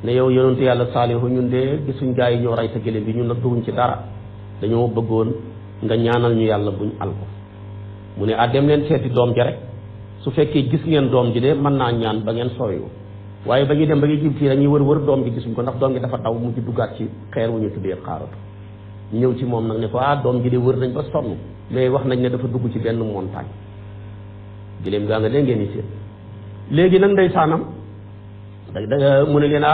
ne yow yonentu yàlla Saalihu ñun de gisuñ gaa yi ñoo rey sa gëléem bi ñun nag duguñ ci dara dañoo bëggoon nga ñaanal ñu yàlla buñ alko mu ne dem leen seeti doom ja rek su fekkee gis ngeen doom ji de mën naa ñaan ba ngeen sooyu waaye ba ñuy dem ba ngi jib fii dañuy wër doom gi gisuñ ko ndax doom gi dafa daw mu ci duggaat ci xeer wu ñu tuddee xaaratu ñëw ci moom nag ne ko doom ji de wër nañ ba sonn mais wax nañ ne dafa dugg ci benn montagne giléem gaa nga lee ngeen ni seen léegi nag ndey saanam mu ne leen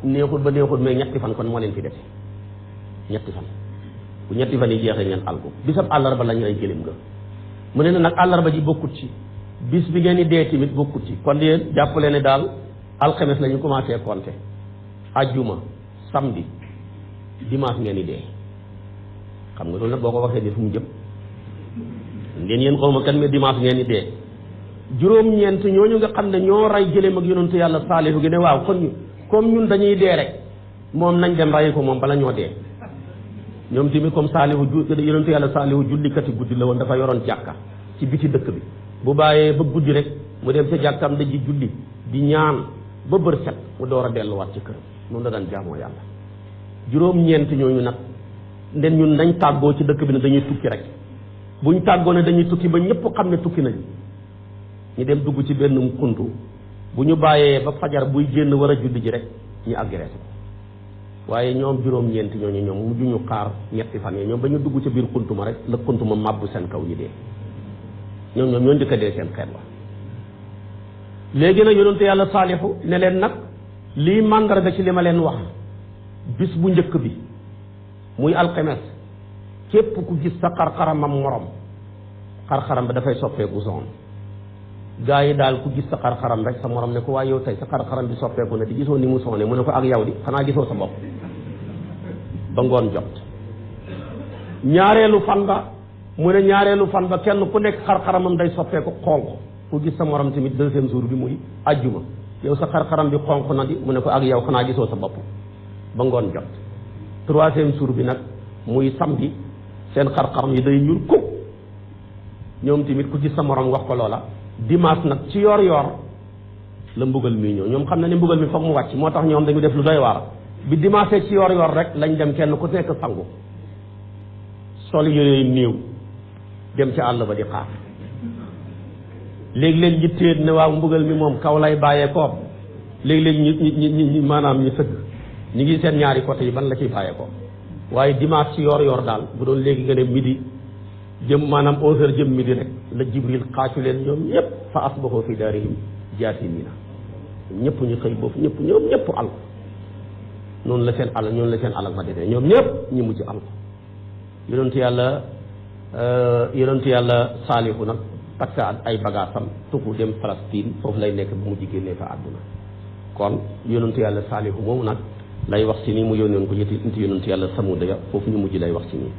neexut ba neexut mais ñetti fan kon moo leen fi def ñetti fan bu ñetti fan yi jeexee ngeen alko bisab àllarba lañ rey giléem nga mu ne nag àllarba ji bokkut ci bis bi ngeen di dee tamit bokkut ci kon yéen jàppale ne daal alxames la ñu commencé compter ajjuma samedi dimanche ngeen di dee xam nga loolu nag boo ko waxee ni fu mu jëm ngeen yéen xawma kan mais dimanche ngeen di dee juróom-ñeent ñooñu nga xam ne ñoo rey gëléem ak yonentu yàlla Saalihu gi ne waaw kon ñu comme ñun dañuy dee rek moom nañ dem rey ko moom bala ñoo dee ñoom tamit comme Saalihu yonentu yàlla Saalihu jullikati guddi la woon dafa yoroon jàkka ci biti dëkk bi bu bàyyee ba guddi rek mu dem ca jàkkam da ji julli di ñaan ba bër set mu door a delluwaat ci kër noonu la daan jaamoo yàlla juróom-ñeent ñooñu nag nden ñun nañ tàggoo ci dëkk bi ne dañuy tukki rek buñ tàggoo ne dañuy tukki ba ñëpp xam ne tukki nañ ñu dem dugg ci benn xuntu bu ñu bàyyee ba fajar buy génn war a julli ji rek ñu agressé ko waaye ñoom juróom-ñeent ñooñu ñoom mujj ñu xaar ñetti fan yi ñoom ba ñu dugg ca biir xuntu ma rek la xuntu ma màbbu seen kaw ñi dee ñoo njëkk a dee seen xeet wa léegi nag yonente yàlla saalihu ne leen nag lii màndarga ci li ma leen wax bis bu njëkk bi muy alxemes képp ku gis sa xar-xaramam morom xar-xaram bi dafay soppeeku zone gaa yi daal ku gis sa xar-xaram rek sa morom ne ko waaye yow tey sa xar-xaram bi soppeeku na di gisoo ni mu soone mu ne ko ak yow di xanaa gisoo sa bopp ba ngoon jot ñaareelu fan ba mu ne ñaareelu fan ba kenn ku nekk xar-xaramam day soppeeku xonq ku gis sa morom tamit deuxième jour bi muy ajjuma yow sa xar-xaram bi xonq na di mu ne ko ak yow xanaa gisoo sa bopp ba ngoon jot troisième jour bi nag muy samedi seen xar-xaram yi day ñuul kuk ñoom tamit ku gis sa morom wax ko loola dimanche nag ci yoor yoor la mbugal mi ñëw ñoom xam na ne mbugal mi foog mu wàcc moo tax ñoom dañu def lu doy waar bi dimanche ci yoor yoor rek lañ dem kenn ku nekk sangu sol yooyu néew dem ci àll ba di xaar léegi-léeg ñi téet ne waaw mbugal mi moom kaw lay bàyyee ko léegi-léeg ñi maanaam ñu sëgg ñi ngi seen ñaari côté yi ban la ciy bàyyee ko waaye dimanche ci yoor yoor daal bu doon léegi nga ne midi jëm maanaam 11h jëm midi rek la jibril xaacu leen ñoom ñëpp fa asbahu fi daarihim jaasimiina ñëpp ñu xëy boofu ñoom ñëpp al noonu la seen alal ma demee ñoom ñëpp ñu mujj al yonentu yàlla saalihu nag takka ay bagaasam tuxu dem Palestine foofu lay nekk bu mujj génnee fa àdduna kon yonentu yàlla saalihu moomu nag lay wax ci nii mu yónnoon ko ñetti yonentu yàlla samuda ya foofu ñu mujj lay wax ci nii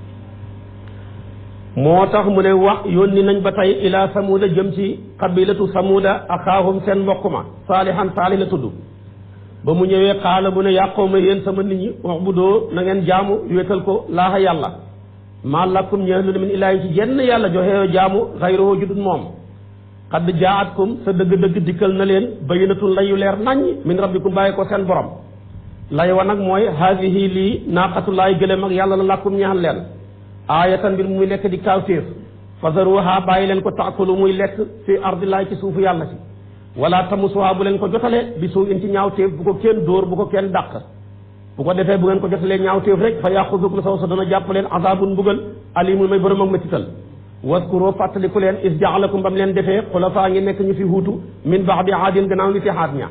moo tax mu ne wax yónni nañ ba tey ila samuda jëm ci qabilatu samuda axaahum seen mbokk ma saalihan saali la tudd ba mu ñëwee xaala bu ne yàqooma yéen sama nit ñi wax bu doo na ngeen jaamu wéetal ko laaxa yàlla maa lakum ñeelu min ilaahin ci jenn yàlla joxeyo jaamu xayruhu judut moom xadd jaatkum sa dëgg-dëgg dikkal na leen bayinatun layu leer naññ min rabbikum bàyyi ko seen borom lay wa nag mooy haadihi lii naaqatullaay gëléem ak yàlla la lakum ñaxal leen aayatan mbir muy lekk di kaawtéef fazaruha bàyyi leen ko taakulu muy lekk fi ardillaay ci suufu yàlla si wala tamusuha bu leen ko jotale bi suu in ci ñaawtéef bu ko kenn dóor bu ko kenn dàq bu ko defee bu ngeen ko jotalee ñaawtéef rek fa yaxudukum saw sa dana jàpp leen azabun mbugal alimun may borom ak métital waskuro fàttaliku leen is jaalakum ba mu leen defee xulafa ngi nekk ñu fi huutu min ba'di aadin gannaaw li fi xaat ña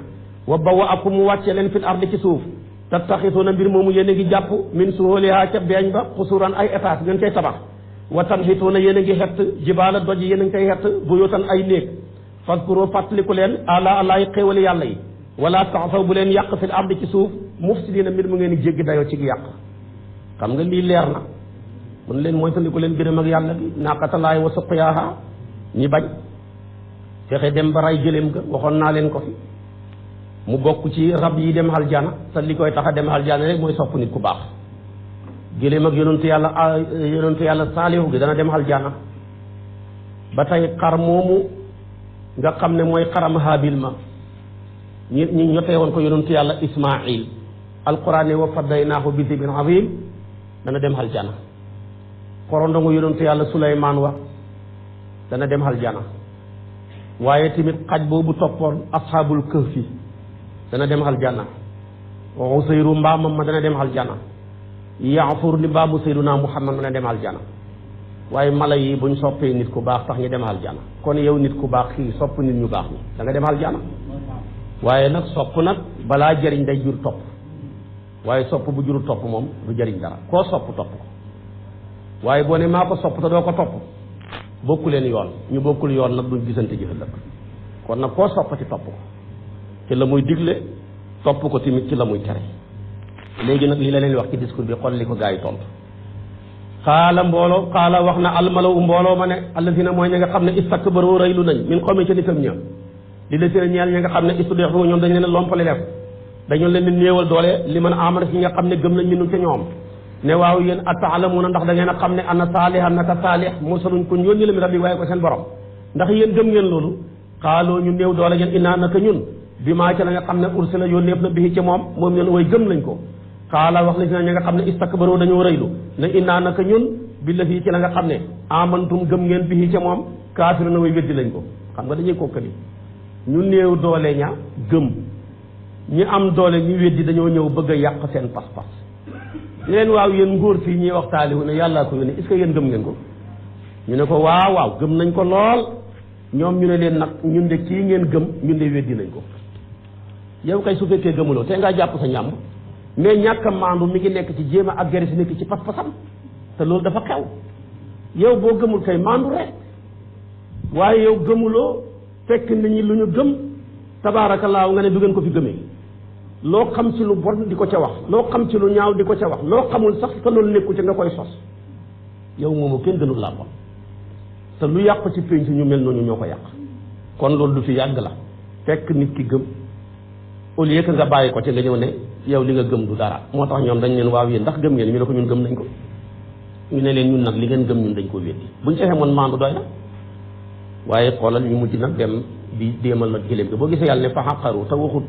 wa bawa akum mu wàcce leen fil ardi ci suuf tattaxisuuna mbir moomu yéen a ngi jàpp min suholiha ca beeñ ba xusuran ay étage ngeen koy tabax wa tanxituuna yéen a ngi xett jibaala doj yéen a ngi koy xett buyutan ay néeg faskuro fàttaliku leen ala allaay xéewali yàlla yi wala taxaw bu leen yàq fil ardi ci suuf mufsidiina mbir mu ngeen jéggi dayoo ci yàq xam nga lii leer na mun leen moytandiku leen gërëm ak yàlla bi naaqatalaay wa suqyaaha ñi bañ fexe dem ba ray gëléem ga waxoon naa leen ko fi mu bokk ci rab yi dem aljana te li koy tax a dem aljana rek mooy sopp nit ku baax gëléem ak yonentu yàlla saalihu gi dana dem aljana ba tey xar moomu nga xam ne mooy xaram haabil ma ñi ñotee woon ko yonentu yàlla ismail alquran ne wa fadaynaahu bi zibin azim dana dem aljana korondongu yonentu yàlla suleymaan wa dana dem aljana waaye tamit xaj boobu toppoon ashaabul kahfi dana dem aljana Usayru mbaamam ma dana dem aljana Yaafur ni mbaamu Seydunaa Muhammad ma dana dem aljana waaye mala yi buñ soppee nit ku baax tax ñu dem aljana kon yow nit ku baax kii sopp nit ñu baax ñi da nga dem aljana waaye nag sopp nag balaa jëriñ day jur topp waaye sopp bu jurul topp moom du jëriñ dara koo sopp topp ko waaye boo ne maa ko sopp te doo ko topp bokku leen yoon ñu bokkul yoon nag duñ gisante ji ëllëg kon nag koo soppati topp ko ci la muy digle topp ko tamit ci la muy tere léegi nag lii la leen wax ci discours bi xool li ko gaa yi tontu xaala wax na almalaw mbooloo ma ne alladina mooy ña nga xam ne istakbaru rëylu nañ min xawmi ca nitam ña li la seen ñeel ña nga xam ne istudexu ñoom dañ leen lompale def dañu leen di néewal doole li man amana si nga xam ne gëm nañ minu ca ñoom ne waaw yéen ataalamuuna ndax da ngeen a xam ne ana saalihan naka saalih mursalun ku yónni la mi rabbi waaye ko seen borom ndax yéen gëm ngeen loolu xaaloo ñu néew doole ngeen innaa naka ñun bi maa ca la nga xam ne ursila yónneef na bihi ca moom ñun way gëm lañ ko xaala wax la si ña nga xam ne istakbaru dañoo rëylu ne innaa naka ñun bi la fii ci la nga xam ne amantum gëm ngeen bihi ca moom kaafiru na way weddi lañ ko xam nga dañuy kokkali ñu néew doole ña gëm ñi am doole ñu weddi dañoo ñëw bëgg a yàq seen pas-pas leen waaw yéen ngóor fii ñuy wax taalihu ne yàllaa ko yónni est-ce que yéen gëm ngeen ko ñu ne ko waaw gëm nañ ko lool ñoom ñu ne leen nag ñun de kii ngeen gëm ñun de weddi nañ ko. yow kay su fekkee gëmuloo te ngaa jàpp sa ñàmm mais ñàkk a maandu mi ngi nekk ci jéem a agressé nekk ci pas-pasam te loolu dafa xew. yow boo gëmul kay maandu rek waaye yow gëmuloo fekk nit ñi lu ñu gëm tabaarakallaahu nga ne du ngeen ko fi gëmee loo xam ci lu bon di ko ca wax loo xam ci lu ñaaw di ko ca wax loo xamul sax te loolu nekku ci nga koy sos yow moomu kenn gënul laa bon te lu yàq ci pénc ñu mel noonu ñoo ko yàq. kon loolu du fi yàgg la fekk nit ki gëm au lieu que nga bàyyi ko ci nga ñëw ne yow li nga gëm du dara. moo tax ñoom dañ leen waaw yéen ndax gëm ngeen ñu ne ko ñun gëm nañ ko ñu ne leen ñun nag li ngeen gëm ñun dañ ko weddi buñ ci xamoon maandu doy na waaye xoolal ñu mujj nag dem di déemal nag gëléem gi boo gisee yàlla ne fa xaqaru te waxut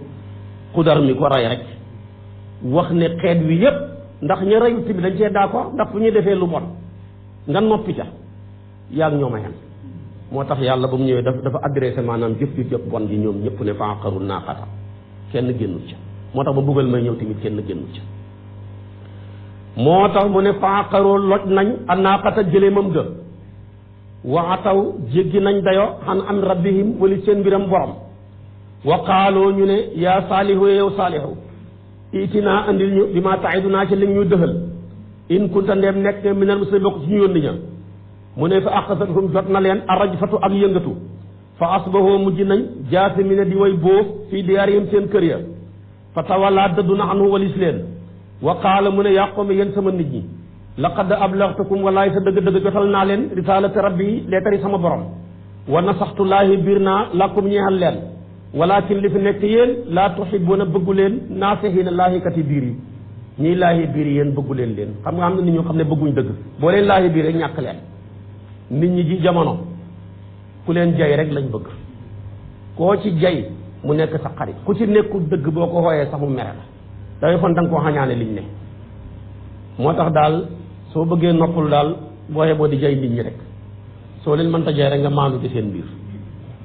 xudar mi ko rey rek wax ne xeet wi yépp ndax ña reyut bi dañ cee d'accord ndax fu ñuy defee lu bon nga noppi ca yaa ngi ñoom a yem moo tax yàlla ba mu ñëwee dafa adressé maanaam jëf ju jëf bon ji ñoom ñëpp ne fa xaqaru naaqata kenn génnul ca moo tax ba buggal may ñëw tamit kenn génnul ca moo tax mu ne fa xaqaru loj nañ a naaqata gëléemam ga waxataw jéggi nañ dayo xan am rabbihim wali seen mbiram borom wa qaaloo ñu ne yaa saalihu yow saalihu itinaa andil ñu bi ma taidunaa ci li ñu dëxal in kunta ndeem nekk minal muslimin bokk ci ñu yónni ña mu ne fa aqasathum jot na leen arrajfatu ak yëngatu fa asbahoo mujj nañ jaasimina di way bóof fii diyaarihim seen kër ya fa tawallaa dëddu na anhu walis leen wa qaala mu ne yaa qawmi yéen sama nit ñi laqad ablaghtukum wallaay sa dëgg-dëgg jotal naa leen risaalata rabbi leetari sama borom wa nasaxtu laahi biir naa lakum ñeexal leen walakin li fi nekk yéen laa tuhibbuna bëggu leen naasihiina laahikati biir yi ñiy laahi biir yi yéen bëggu leen xam nga am na nit ñoo xam ne bëgguñ dëgg boo leen laahi biir rek ñàkk leen nit ñi ji jamono ku leen jay rek lañ bëgg koo ci jay mu nekk sa xarit ku ci nekkul dëgg boo ko xooyee sax mu mere la dafay fon da nga koo xañaane liñ ne moo tax daal soo bëggee noppalu daal booyee boo di jay nit ñi rek soo leen mënta jay rek nga maandu ci seen biir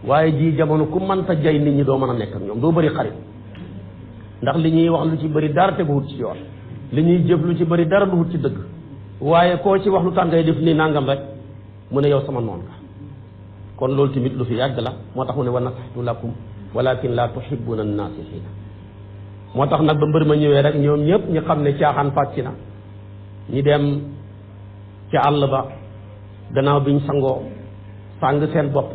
waaye ji jamono ku mënta jay nit ñi doo mën a nekk ak ñoom doo bëri xarit ndax li ñuy wax lu ci bëri dara teguwut ci yoon li ñuy jëf lu ci bëri dara duwut ci dëgg waaye koo ci wax lu tàngay def nii nangam rek mu ne yow sama noon ka kon loolu tamit lu fi yàgg la moo tax mu ne wa nasaxtu lakum walakin la tuhibbuna an-naasihiina moo tax nag ba mbër ma ñëwee rek ñoom ñëpp ñu xam ne caaxaan fàcc na ñi dem ca àll ba gannaaw biñ sangoo sàng seen bopp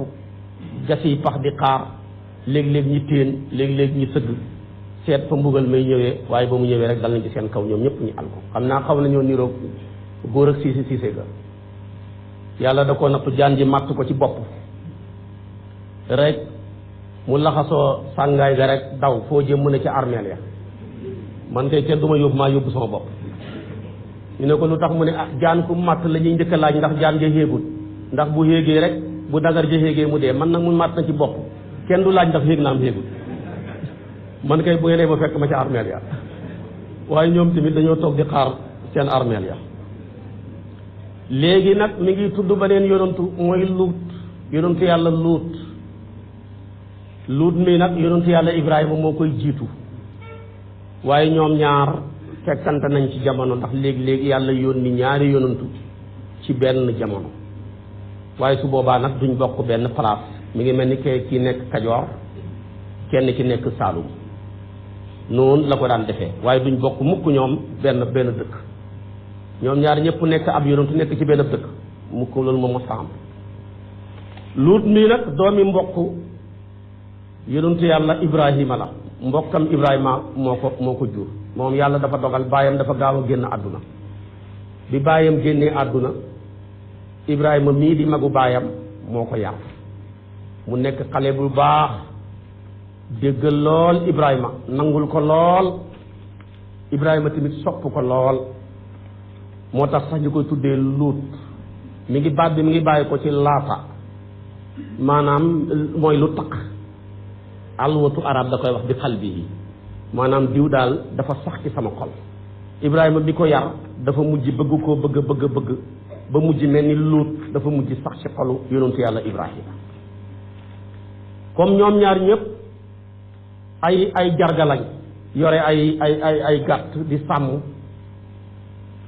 gas yi pax di xaar léeg-léeg ñi téen léeg-léeg ñi sëgg seet fa mbugal may ñëwee waaye ba mu ñëwee rek dal nañ ci seen kaw ñoom ñëpp ñu al ko xam naa xaw nañoo niroog góor ak siise ga yàlla da ko napp jaan ji màtt ko ci bopp rek mu laxasoo sàngaay ga rek daw foo jëm mu ne ca armeel ya man kay kenn du ma yóbbu maa yóbbu sama bopp ñu ne ko lu tax mu ne ah jaan ku màtt la ñuy njëkk a laaj ndax jaan ja xéegul ndax bu xéegee rek bu dagar ja xéegee mu dee man nag mu màtt na ci bopp kenn du laaj ndax xéeg na am xéegul man kay bu ngeen ma fekk ma ca armeel ya waaye ñoom tamit dañoo toog di xaar seen armeel ya léegi nag mi ngi tudd beneen yonantu mooy luut yonantu yàlla luut mi nag yonantu yàlla Ibrahima moo koy jiitu waaye ñoom ñaar fekkante nañ ci jamono ndax léegi-léegi yàlla yónni ñaari yonantu ci benn jamono waaye su boobaa nag duñ bokk benn place mi ngi mel ni kii nekk Kajoor kenn ki nekk Saalum noonu la ko daan defee waaye duñ bokk mukk ñoom benn dëkk ñoom ñaar ñëpp nekk ab yonantu nekk ci benn dëkk mukk loolu moom mos am luut mii nag doomi mbokk yonantu yàlla Ibrahima la mbokkam Ibrahima moo ko jur moom yàlla dafa dogal baayam dafa gaaw a génn àdduna bi baayam génnee àdduna Ibrahima mii di magu baayam moo ko yar mu nekk xale bu baax déggal lool Ibrahima nangul ko lool Ibrahima tamit sopp ko lool moo tax sax ñu koy tuddee luut mi ngi bàyyi ko ci laata maanaam mooy lu taq alwatu arab da koy wax bi xal bi maanaam diw daal dafa sax ci sama xol Ibrahima bi ko yar dafa mujj bëgg koo bëgg ba mujj mel ni luut dafa mujj sax ci xolu yonentu yàlla Ibrahima comme ñoom ñaar ñëpp ay jarga lañ yore ay gàtt di sàmm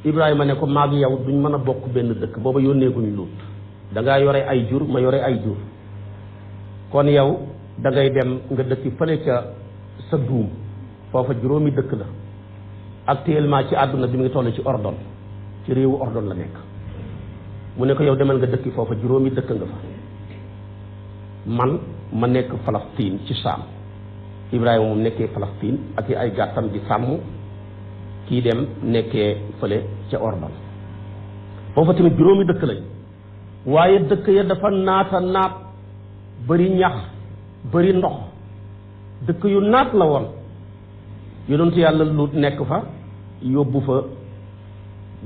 Ibrahima ne ko maag yow duñ mën a bokk benn dëkk booba yónneeguñ luut dangaa yore ay jur ma yore ay jur kon yow da ngay dem nga dëkki fële ca sa duum foofa juróomi dëkk la actuellement ci àdduna bi mu ngi toll ci Ordon ci réewu Ordon la nekk mu ne ko yow demal nga dëkki foofa juróomi dëkk nga fa man ma nekk Palestine ci Saam Ibrahima moom nekkee Palestine ak ay gàttam di sàmm kii dem nekkee fële ca Ordon foofa tamit juróomi dëkk lañ waaye dëkk ya dafa naata naat bari ñax bari ndox dëkk yu naat la woon yonentu yàlla Luut nekk fa yóbbu fa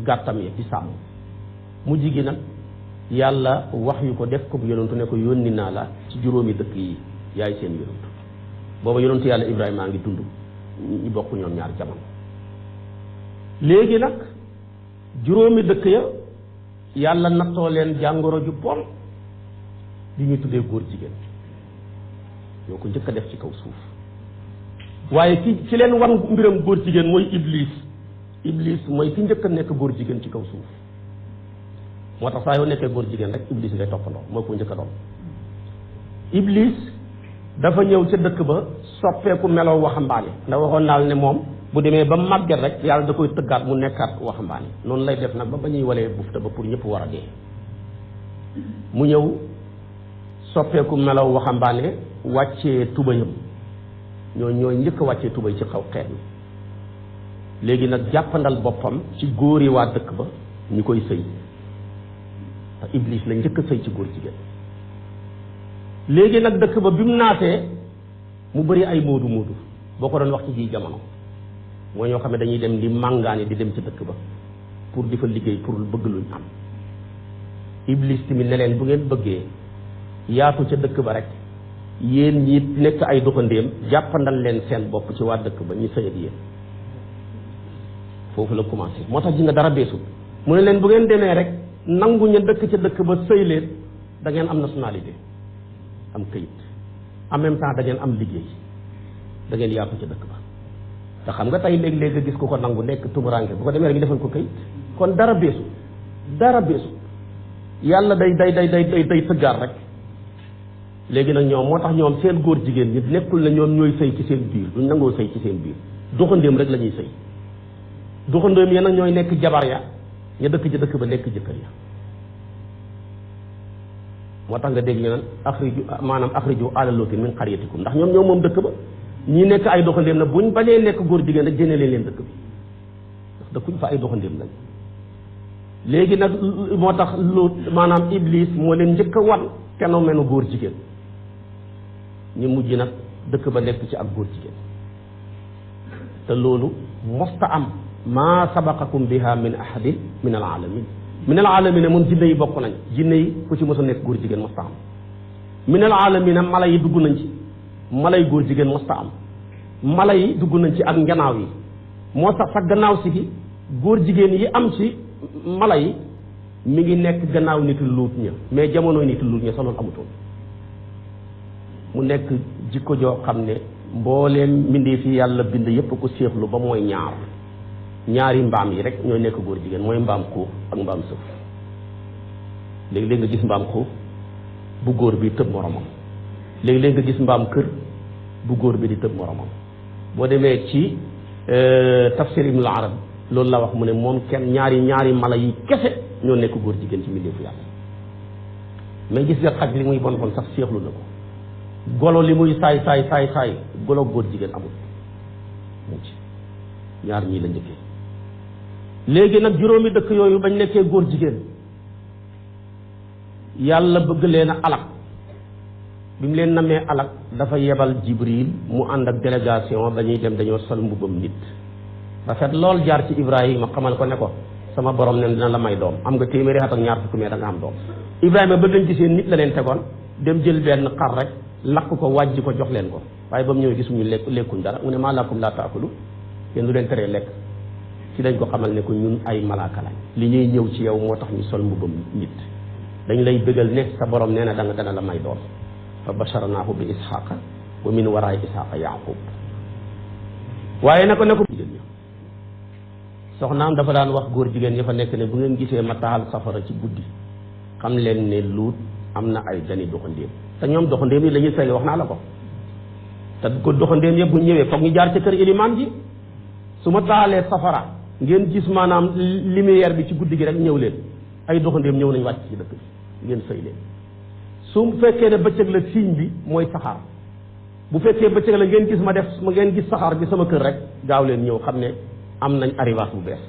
gàttam yi di sàmm mujj gi nag yàlla wax yu ko def ko bu yonentu ne ko yónni naa la ci juróomi dëkk yi yaay seen yonentu booba yonentu yàlla Ibrahima a ngi dund ñu bokk ñoom ñaar jamono léegi nag juróomi dëkk ya yàlla nattoo leen jàngoro ju bon li ñuy tuddee góor jigéen ñoo ko njëkk a def ci kaw suuf waaye ci leen wan mbiram góor jigéen mooy iblis mooy ki njëkk a nekk góor jigéen ci kaw suuf moo tax saa yoo nekkee góor jigéen rek iblis ngay toppandoo moo ko njëkk a doon iblis dafa ñëw ca dëkk ba soppeeku meloo waxambaane ndax waxoon naa ne moom bu demee ba màgget rek yàlla da koy tëggaat mu nekkaat waxambaane noonu lay def nag ba ñuy walee bufta ba pour ñëpp war a dee mu ñëw soppeeku melaw waxambaane wàccee tubayam ñooy njëkk a wàccee tubay ci xaw xeet mi léegi nag jàppandal boppam ci góor yi waa dëkk ba ñu koy sëy te iblis la njëkk a sëy ci góor jigéen léegi nag dëkk ba bi mu naatee mu bëri ay moodu boo ko doon wax ci ji jamono mooy ñoo xam ne dañuy dem di màngaani di dem ci dëkk ba pour di fa liggéey pour bëgg luñ am iblis tamit ne leen bu ngeen bëggee yaatu ca dëkk ba rek yéen ñi nekk ay doxandéem jàppandal leen seen bopp ci waa dëkk ba ñu sëy ak yéen foofu la commencé moo tax ji nga dara beesul mu ne leen bu ngeen demee rek nangu ña dëkk ca dëkk ba sëy leen da ngeen am nationalité am këyit en même temps da ngeen am liggéey da ngeen yaatu ca dëkk ba te xam nga tey léeg-léeg nga gis ku ko nangu nekk tumuranke bu ko demee rek ñu defal ko këyit kon dara beesul yàlla day tëggaat rek léegi nag ñoom moo tax ñoom seen góor jigéen ñi nekkul na ñoom ñooy sëy ci seen biir duñ nangoo sëy ci seen biir doxandéem rek la ñuy sëy doxandéem ya nag ñooy nekk jabar ya ña dëkk ci dëkk ba nekk jëkkër ya moo tax nga dégg ñu naan axriju aala Luutin min qaryatikum ndax ñoom moom dëkk ba ñi nekk ay doxandéem na buñ bañee nekk góor jigéen rek génne leen dëkk bi ndax dëkkuñ fa ay doxandéem lañ léegi nag moo tax lu maanaam iblis moo leen njëkk a wan phénomène góor jigéen ñu mujj nag dëkk ba nekk ci ak góor jigéen te loolu mosta am maa sabaqakum biha min ahadin min al alamin moom jinne yi bokk nañ jinne yi ku ci mos a nekk góor jigéen mosta am min al alamin mala yi dugg nañ ci mala yi góor jigéen mosta am mala yi dugg nañ ci ak njanaaw yi moo tax sax gannaaw si gi góor jigéen yi am ci mala yi mi ngi nekk gannaaw nit Luut ña mais jamono nit Luut ña sa loolu amutoon mu nekk jikko joo xam ne mbooleem mbindeef yi yàlla bind yépp ko séexlu ba mooy ñaari mbaam yi rek ñooy nekk góor jigéen mooy mbaam xuux ak mbaam sëf léegi-léeg nga gis mbaam xuux bu góor bi tëb moromam léegi-léeg nga gis mbaam kër bu góor bi di tëb moromam boo demee ci tafsir Ibnul Arabi loolu la wax mu ne moom kenn ñaari mala yi kese ñoo nekk góor jigéen ci mbindeefu yàlla mais gis nga xaj li muy bon sax séexlu na ko golo li muy saay golo góor jigéen amul mu ci ñaar ñii la njëkkee léegi nag juróomi dëkk yooyu bañ nekkee góor jigéen yàlla bëgg leen a alak bi mu leen namee alak dafa yebal Jibril mu ànd ak délégation dañuy dem dañoo sol mbubbam nit rafet lool jaar ci Ibrahima xamal ko ne ko sama borom ne dina la may doom am nga téeméeri at ak ñaar fukki mais da nga am doom Ibrahima ba leen gisee nit la leen tegoon dem jël benn xar rek lakk ko wàjji ko jox leen ko waaye ba mu ñëwee gisuñu lekkuñ dara mu ne maa lakum laa taakulu kenn du leen teree lekk ci dañ ko xamal ne ko ñun ay malaaka lañ li ñuy ñëw ci yow moo tax ñu sol mbubbam nit dañ lay bëggal ne sa borom nee na dana la may doom fa basharnaahu bi isxaqa wa min waraay isxaqa yaqub waaye na ko jigéen ñi soxnaam dafa daan wax góor jigéen ña fa nekk ne bu ngeen gisee ma taal safara ci guddi xam leen ne Luut am na ay gani doxandéem te ñoom doxandéem yi la ñuy sëyle wax naa la ko te ko doxandéem yëpp bu ñëwee foog ñu jaar ci kër ilimaan ji su ma taalee safara ngeen gis maanaam lumière bi ci guddi gi rek ñëw leen ay doxandéem ñëw nañ wàcc ci dëkk bi ngeen sëy leen su fekkee ne bëccëg la signe bi mooy saxaar bu fekkee bëccëg la ngeen gis ma ngeen gis saxaar bi sama kër rek gaaw leen ñëw xam ne am nañ arrivage bu bees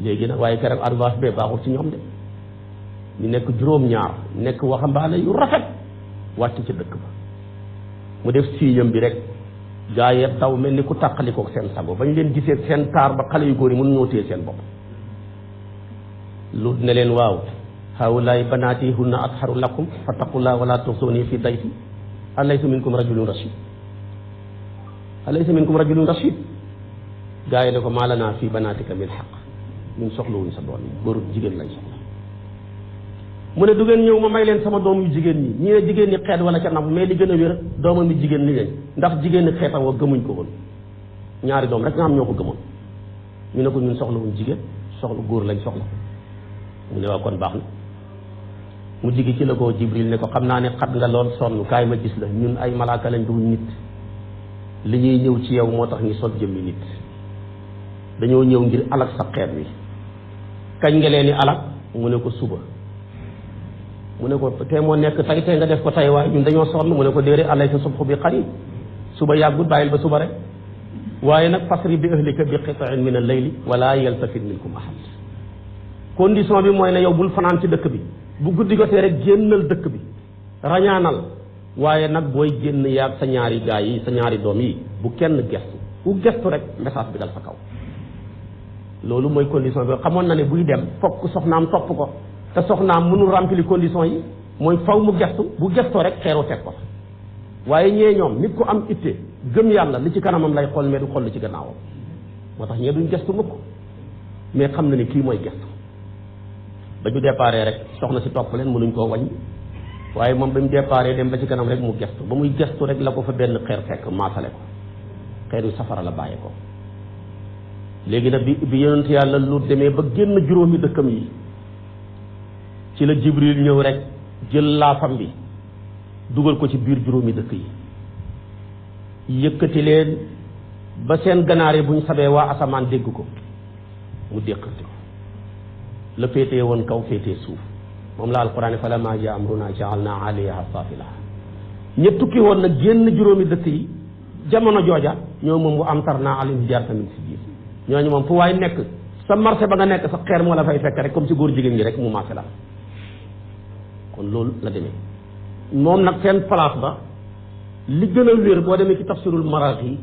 léegi nag waaye keroog arrivage bee baaxul ci ñoom de ñu nekk juróom-ñaar nekk waxambaane yu rafet wàcc ci dëkk ba mu def siiñam bi rek gaa yi daw mel ni ku tàqalikoo seen sago bañ leen gisee seen taar ba xale yu góor yi mënu ñoo téye seen bopp lu ne leen waaw haawulaay banaati hunna atharu lakum fattaqullah wala tuxzuni fi dayfi alaysa minkum rajulun rashid alaysa minkum rajulun rashid gaa yi ne ko maa lanaa fi banaatika min xaq ñun soxlawuñ sa doom yi góor jigéen lañ soxla mu ne du ngeen ñëw ma may leen sama doom yu jigéen ñi ñi ne jigéen ñi xeet wala ca nam mais li gën a wér doomam yi jigéen ni lañ ndax jigéen ñi xeetam wa gëmuñ ko woon ñaari doom rek nga xam ñoo ko gëmoon ñu ne ko ñun soxlawuñ jigéen soxla góor lañ soxla mu ne waaw kon baax na mu jigi ci la ko Jibril ne ko xam naa ne xat nga lool sonn kaay ma gis la ñun ay malaaka lañ duñ nit li ñuy ñëw ci yow moo tax ñu sol jëmmi nit dañoo ñëw ngir alak sa xeet wi kañ nga leen di alak mu ne ko suba mu ne ko tey moo nekk tey nga def ko tey waaye ñun dañoo sonn mu ne ko déedéet alayka subhu bi qarib suba yàggut bàyyil ba suba rek waaye nag fasri bi ahlika bi qita'in min al-layli wala yaltafit minkum ahad condition bi mooy ne yow bul fanaan ci dëkk bi bu guddi gotee rek génnal dëkk bi rañaanal waaye nag booy génn yaag sa ñaari gaa yi sa ñaari doom yi bu kenn gestu bu gestu rek message bi dal sa kaw loolu mooy condition bi xamoon na ne buy dem fokk soxnaam topp ko te soxnaam mënul remplir condition yi mooy faw mu gestu bu gestoo rek xeeru teg ko waaye ñee ñoom nit ko am itte gëm yàlla li ci kanamam lay xool mais du xool li ci gannaawam moo tax ñee duñ gestu mukk mais xam na ne kii mooy gestu ba ñu déparé rek soxna si topp leen mënuñ koo wañ waaye moom ba mu déparé dem ba ci kanam rek mu gestu ba muy gestu rek la ko fa benn xeer fekk maasale ko xeer yu safara la bàyyee ko léegi nag bi yonent yàlla lu demee ba génn juróomi dëkkam yi ci la Jibril ñëw rek jël laafam bi dugal ko ci biir juróomi dëkk yi yëkkati leen ba seen ganaar yi bu ñu sabee waa asamaan dégg ko mu déqati ko la féetee woon kaw féetee suuf moom la alquran fa lammaa jaa amrunaa ja'alnaa 'aaliyahaa saafilahaa ña tukki woon nag génn juróomi dëkk yi jamono jooja ñoo moom wa amtarnaa 'alayhim hijaaratan min sijjiil ñooñu moom fu waay nekk sa marché ba nga nekk sa xeer moo la fay fekk rek comme ci góor jigéen ñi rek mu marché la kon loolu la demee moom nag seen place ba li gën a wér boo demee ci tafsirul maraaxi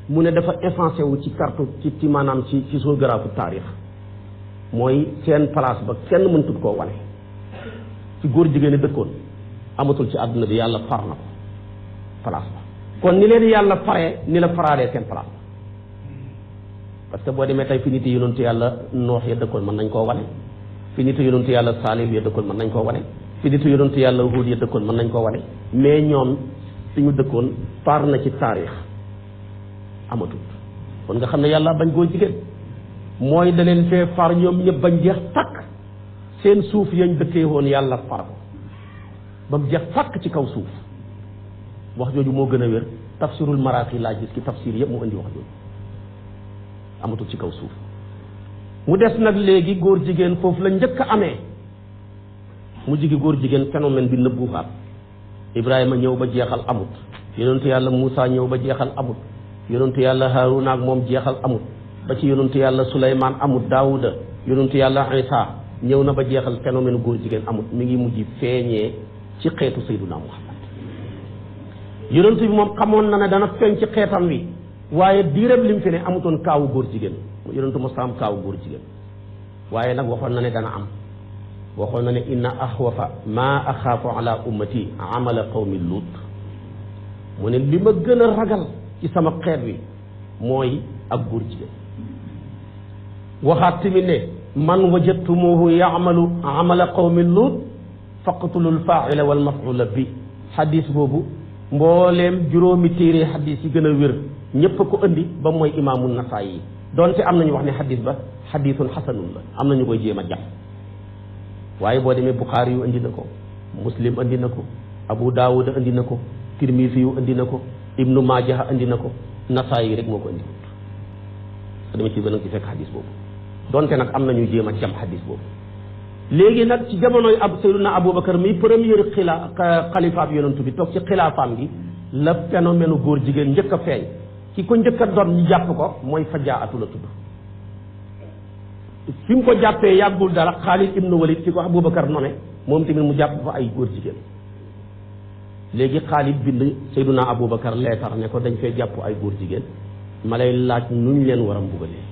mu ne dafa effacé wu ci carte ci maanaam ci géographie taarix mooy seen place ba kenn mënutut koo wane ci góor jigéen ñi dëkkoon amatul ci àdduna bi yàlla far na ko place ba kon ni leen yàlla faree ni la faraadee seen place ba parce que boo demee tey fi nit yi yonentu yàlla noox ya dëkkoon mën nañ koo wane fi nit yi yonentu yàlla saalim ya dëkkoon mën nañ koo wane fi nit yi yonentu yàlla huud ya dëkkoon mën nañ koo wane mais ñoom suñu dëkkoon far na ci taarix amatul kon nga xam ne yàlla bañ góor jigéen mooy da leen fee far ñoom ñëpp bañ jeex takk seen suuf yañ dëkkee woon yàlla far ko ba mu jeex takk ci kaw suuf wax jooju moo gën a wér tafsirul maraaxi laa gis ki tafsir yëpp mu indi wax jooju amatul ci kaw suuf mu des nag léegi góor jigéen foofu la njëkk a amee mu jigi góor jigéen phénomène bi nëbbuwaat Ibrahima ñëw ba jeexal amut yonentu yàlla Moussa ñëw ba jeexal amut yonentu yàlla Haaruna ak moom jeexal amut ba ci yonentu yàlla Suleymaan amut Daawuda yonentu yàlla Isa ñëw na ba jeexal phénomène góor jigéen amut mi ngi mujj feeñee ci xeetu Sayyiduna Muhammad yonentu bi moom xamoon na ne dana feeñ ci xeetam wi waaye diiram lim fi ne amutoon kaawu góor jigéen yonentu mos am kaawu góor jigéen waaye nag waxoon na ne dana am waxoon na ne inna axwafa maa axaafu ala ummati amala qawmi luut mu ne li ma gën a ragal ci sama xeet wi mooy ak góor jigéen waxaat tamit ne man wajadtumuhu yaamalu amala qawmi luut faqtulu lfaaila wal mafula bi xadis boobu mbooleem juróomi téere xadis yi gën a wér ñépp a ko indi ba mooy imaamu Nasaayi yi doonte am nañu wax ne xadis ba xadisun xasanun la am nañu koy jéem a jàpp waaye boo demee Buxaari yu indi na ko Muslim andi na ko, Abu Daawud andi na ko, Tirmisi yu andi na ko, Ibnu Maaja andi na ko, Nasaayi rek moo ko andi dama ci gën a ci fekk xadis boobu donte nag am nañu jéem a jam xadis boobu. léegi nag ci jamonoy Sayyiduna Abubakar mi premier xalifaab yonantu bi toog ci xilaafaam gi la phénomène góor jigéen njëkk a feeñ ki ko njëkk a doon ñu jàpp ko mooy Fajaatu la tudd. fi mu ko jàppee yàggul dara Xaalid ibnu Walid ki ko Abubakar nome moom tamit mu jàpp fa ay góor jigéen. léegi Xaalid bind Sayyiduna Abubakar leetar ne ko dañ fee jàpp ay góor jigéen ma lay laaj nuñ leen war a mbugalee.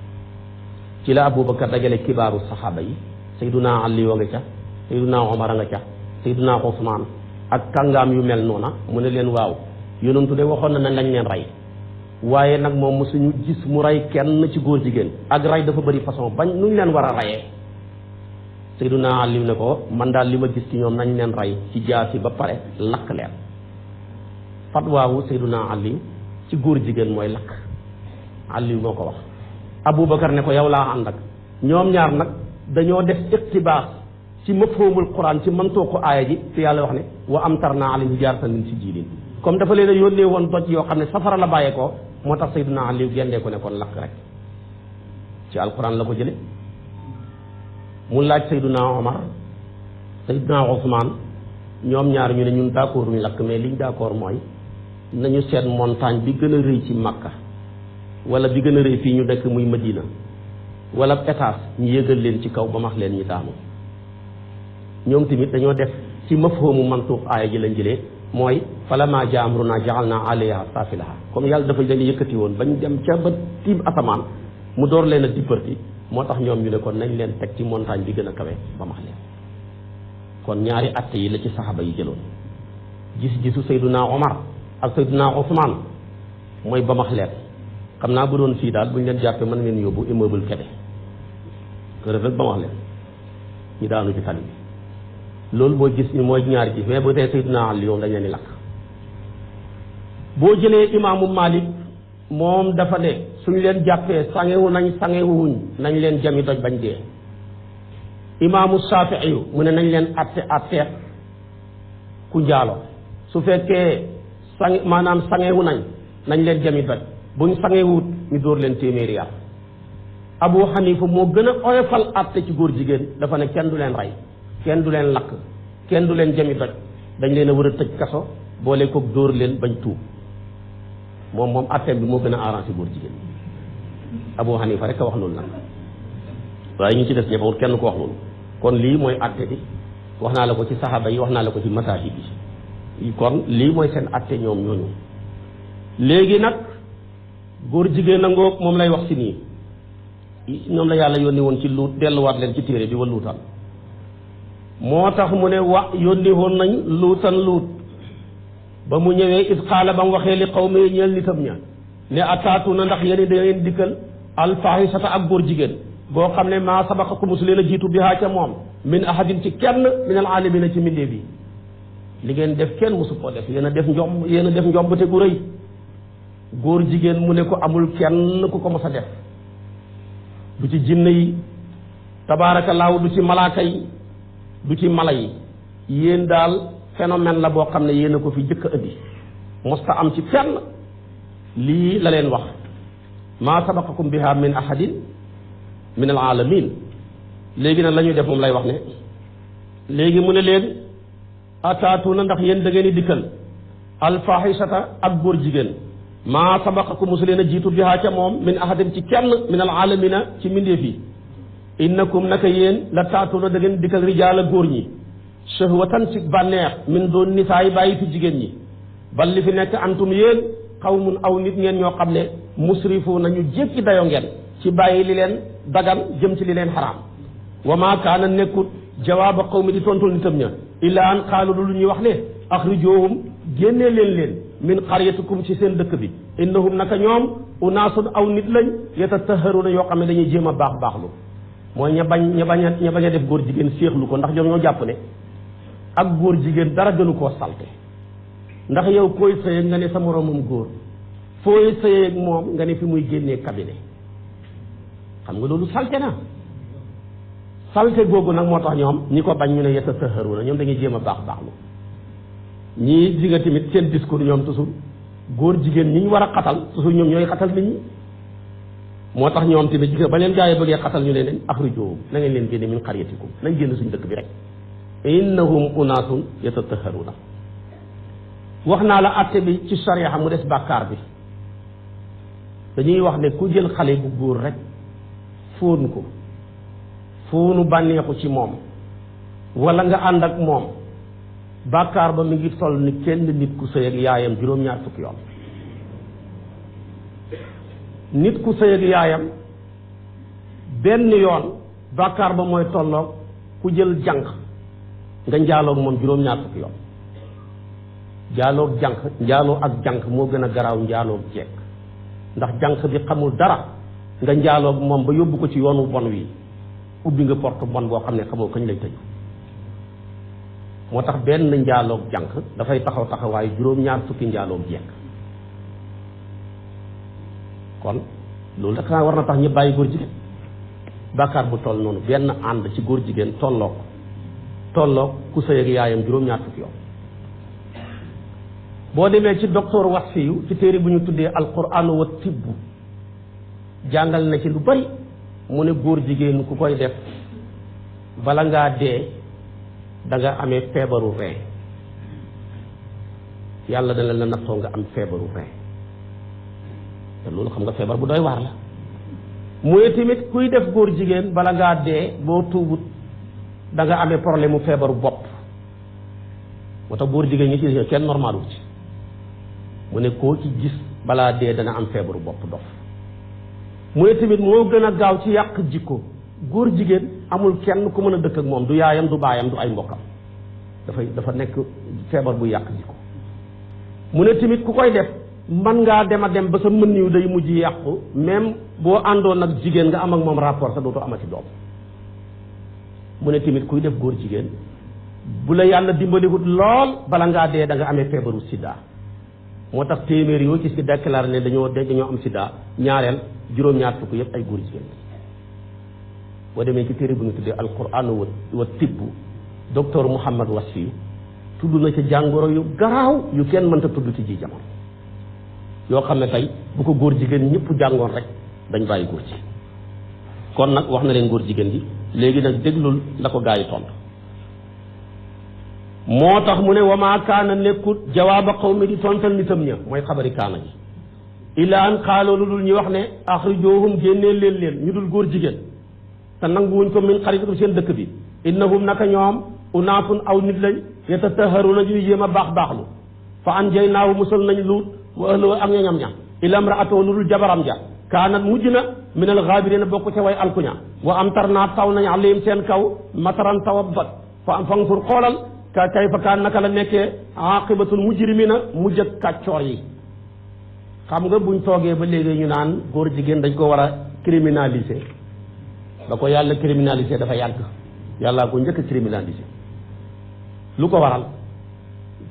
ci la Abubakar dajale kibaaru saxaaba yi Sayyiduna Ali wa nga ca, Sayyiduna Omar a nga ca, Sayyiduna Usmaan ak kàngaam yu mel noona mu ne leen waaw yonentu de waxoon na ne nañ leen rey waaye nag moom mosuñu gis mu rey kenn ci góor jigéen ak rey dafa bëri façon bañ nuñ leen war a reyee. Sayyiduna Ali ne ko man daal li ma gis ci ñoom nañ leen rey ci jaasi ba pare lakk leen. fatwaawu Sayyiduna Ali ci góor jigéen mooy lakk Ali moo ko wax. Abubakar ne ko yow laa ànd ak ñoom ñaar nag dañoo def iqtibaas ci mafhumul Quran ci mëntoo ko aaya ji te yàlla wax ne wa amtarna alayhim hijaaratan min sijjiilin comme dafa leen a yónnee woon doj yoo xam ne safara la bàyyee ko moo tax Sayyiduna Ali gendee ko ne kon lakk rek ci alquran la ko jële mu laaj Sayyiduna Omar Sayyiduna Usmaan ñoom ñaar ñu ne ñun d'accord ñu lakk mais liñ d'accord mooy nañu seet montagne bi gën a rëy ci Makka wala bi gën a rëy fii ñu dëkk muy Madina wala étage ñu yëgal leen ci kaw ba max leen ñi daanu. ñoom tamit dañoo def ci mafhumu mantuq aaya ji lañ jëlee mooy falammaa jaa amrunaa ja'alnaa 'alayhaa saafilahaa comme yàlla dafa leen yëkkati woon bañ dem ca ba tiim asamaan mu door leen a dipparti moo tax ñoom ñu ne kon nañ leen teg ci montagne bi gën a kawe ba max leen. kon ñaari atte yi la ci saxaaba yi jëloon gis-gisu Sayyiduna Omar ak Sayyiduna Usmaan mooy ba max leen xam naa bu doon fii daal buñ leen jàppee mën leen yóbbu immeuble Kébé kër rek ba max leen ñu daanu ci tali bi loolu boo gis ni mooy ñaari ci mais bu tey Sayyiduna Ali yow dañ leen di lakk. boo jëlee imaamu Malik moom dafa ne suñ leen jàppee sangewu sangewuñ nañ leen jami doj bañ dee. imaamu Shaafi'i mu ne nañ leen atte ku njaalo su fekkee maanaam sangewu nañ leen jami doj buñ sangewut ñu dóor leen téeméeri yar. Abu Hanifa moo gën a oyofal atte ci góor jigéen dafa ne kenn du leen rey kenn du leen lakk kenn du leen jami doj dañ leen a war a tëj kaso boole koog dóor leen bañ tuub moom atteem bi moo gën a arrangé góor jigéen. Abu Hanifa rek a wax loolu nag waaye ñu ci des ñëpp kenn ko wax loolu. kon lii mooy atte bi wax naa la ko ci saxaaba yi wax naa la ko ci masaahib yi kon lii mooy seen atte ñoom ñooñu. léegi nag góor jigéen a ngoog moom lay wax si nii ñoom la yàlla yónni woon ci luut delluwaat leen ci téere bi wa luutan moo tax mu ne yónni woon nañ luutan luut ba mu ñëwee it xaala ba mu waxee li qawmi ñeel nitam ña ne ataatu na ndax yéen da ngeen dikkal alfahisata ak góor jigéen boo xam ne maa sabaqakum musu leen a jiitu bihaa ca moom min ahadin ci kenn min al aalamiina ci mbindee bi li ngeen def kenn musu koo def yéen a def njombte gu rëy góor jigéen mu ne ko amul kenn ku ko mos a def du ci jinne yi tabaarakallaahu du ci malaaka yi du ci mala yi yéen daal phénomène la boo xam ne yéen a ko fi jëkk a indi mosta am ci fenn lii la leen wax maa sabaqakum bihaa min ahadin min al alamin léegi nag la ñuy def moom lay wax ne léegi mu ne leen ataatuna ndax yéen da ngeen di dikkal alfahisata ak góor jigéen maa sabaqakum musu leen a jiitu bihaa ca moom min ahadin ci kenn min al alamina ci mbindeef yi innakum naka yéen la taatuna da ngeen dikkal rijaala góor ñi shahwatan ci bànneex min doon nisaa yi bàyyi fi jigéen ñi bal li fi nekk antum yéen xawmun aw nit ngeen ñoo xam ne musrifu nañu jékki dayo ngeen ci bàyyi li leen dagan jëm ci li leen xaraam wa maa kaana nekkut jawaaba qawmi di tontul nitam ña illa an qaalu lu ñuy wax ne axrijoohum génnee leen min qaryatikum ci seen dëkk bi innahum naka ñoom unaasun aw nit lañ yatataharuna yoo xam ne dañuy jéem a baaxlu mooy ña bañ a def góor jigéen séexlu ko ndax ñoom ñoo jàpp ne ak góor jigéen dara gënu koo salte ndax yow koy sëyeeg nga ne sa moroomam góor fooy sëyeeg moom nga ne fi muy génnee cabinet xam nga loolu salte na salte googu nag moo tax ñoom ñi ko bañ ñu ne yeta saharu na ñoom dañuy jéem a baax lu ñii di nga tamit seen discours ñoom toujours góor jigéen ñi ñu war a xatal toujours ñoom ñooy xatal nit ñi moo tax ñoom tamit gis nga ba leen gaa yi bëggee xatal ñu leen axrijuhum na ngeen leen génne min qaryatikum nañ génn suñu dëkk bi rek innahum unaasun yatataharuna wax naa la atte bi ci sharia mu des bàkkaar bi dañuy wax ne ku jël xale bu góor rek fóon ko fóonu bànneexu ci moom wala nga ànd ak moom bàkkaar ba mi ngi toll ni kenn nit ku sëy ak yaayam juróom-ñaar fukki yoon nit ku sëy ak yaayam benn yoon bàkkaar ba mooy tolloog ku jël jànq nga njaaloog moom juróom-ñaar fukki yoon njaaloo ak jànq moo gën a garaaw njaaloog jeeg ndax jànq bi xamul dara nga njaaloog moom ba yóbbu ko ci yoonu bon wi ubbi nga porte bon boo xam ne xamoo kañ lay tëju moo tax benn njaaloog jànq dafay taxaw taxawaayu juróom-ñaar fukki njaaloog jeeg kon loolu da war na tax ñu bàyyi góor jigéen bàkkaar bu toll noonu benn ànd ci góor jigéen tolloog ku sëy ak yaayam juróom-ñaar fukki yoon boo demee ci docteur Wasfiyu ci téere bu ñu tuddee alquran wa tibb jàngal na ci lu bari mu ne góor jigéen ku koy def bala ngaa dee da nga amee feebaru rein yàlla dana la nattoo nga am feebaru rein te loolu xam nga feebar bu doy waar la mooy tamit kuy def góor jigéen bala ngaa dee boo tuubut da nga amee problème mu feebaru bopp moo tax góor jigéen ñi ci kenn normalu ci mu ne koo ci gis balaa dee dana am feebaru bopp dof mooy tamit moo gën a gaaw ci yàq jikko góor jigéen amul kenn ku mën a dëkk ak moom du yaayam du baayam du ay mbokkam dafa nekk feebar bu yàq jikko mu ne tamit ku koy def man ngaa dem a dem ba sa mën yu day mujj yàqu même boo àndoon ak jigéen nga am ak moom rapport sa dootoo amati doom mu ne tamit kuy def góor jigéen bu la yàlla dimbaliwut lool bala ngaa dee da nga amee feebaru sida moo tax téeméer yoo gis ci déclaré ne dañoo am sida ñaareel juróom-ñaar fukk yëpp ay góor jigéen boo demee ci téere bu ñu tuddee alquran wa tibb docteur Mouhamad Wasfi tudd na ci jàngoro yu garaaw yu kenn mënta tudd ci ji jamono yoo xam ne tey bu ko góor jigéen ñëpp jàngoon rek dañ bàyyi góor ci kon nag wax na leen góor jigéen gi léegi nag déglul la ko gaa yi tontu moo tax mu ne wamaa kaana nekkut jawaaba qawmi di tontal nitam ña mooy xabari kaana ji illa an xaaloo lu dul ñu wax ne axrijoohum génnee leen ñu dul góor jigéen te nanguwuñ ko min xaritatum seen dëkk bi innahum naka ñoom unaafun aw nit lañ yatataharuna ñuy jéem a baaxlu fa anjaynaahu musal nañ luut wa ahlahu ak ñoñam ña illa imraatahu lu dul jabaram ja kaanat mujj na min al gaabiriina bokk ca way alkuña wa amtarnaa taw nañ alayhim seen kaw mataran tawabat fa fanfur xoolal kayfa kaan naka la nekkee aqibatul mujrimina mujj ak kàccoor yi xam nga buñ toogee ba léegi ñu naan góor jigéen dañ ko war a criminaliser ba ko yàlla criminaliser dafa yàgg yàllaa ko njëkk a criminaliser lu ko waral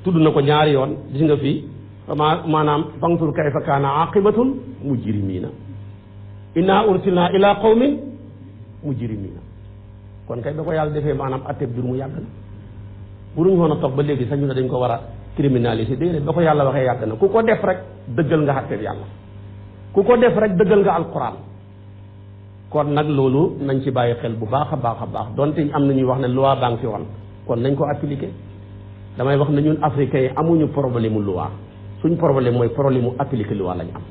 tudd na ko ñaari yoon gis nga fii maanaam fanzur kayfa kaana aqibatul mujrimina inna ursilna ila qawmin mujrimina kon kay ba ko yàlla defee maanaam atteb jur mu yàgg na buruñ woon a toog ba léegi sax ñu ne dañ ko war a criminaliser déedéet ba ko yàlla waxee yàgg na ku ko def rek dëggal nga xàtteeb yàlla ku ko def rek dëggal nga alquran kon nag loolu nañ ci bàyyi xel bu baax a baax donte am na ñuy wax ne loi baa ngi fi woon kon nañ ko appliquer damay wax ne ñun africains yi amuñu problème mu loi suñ problème mooy problème mu appliquer loi lañ am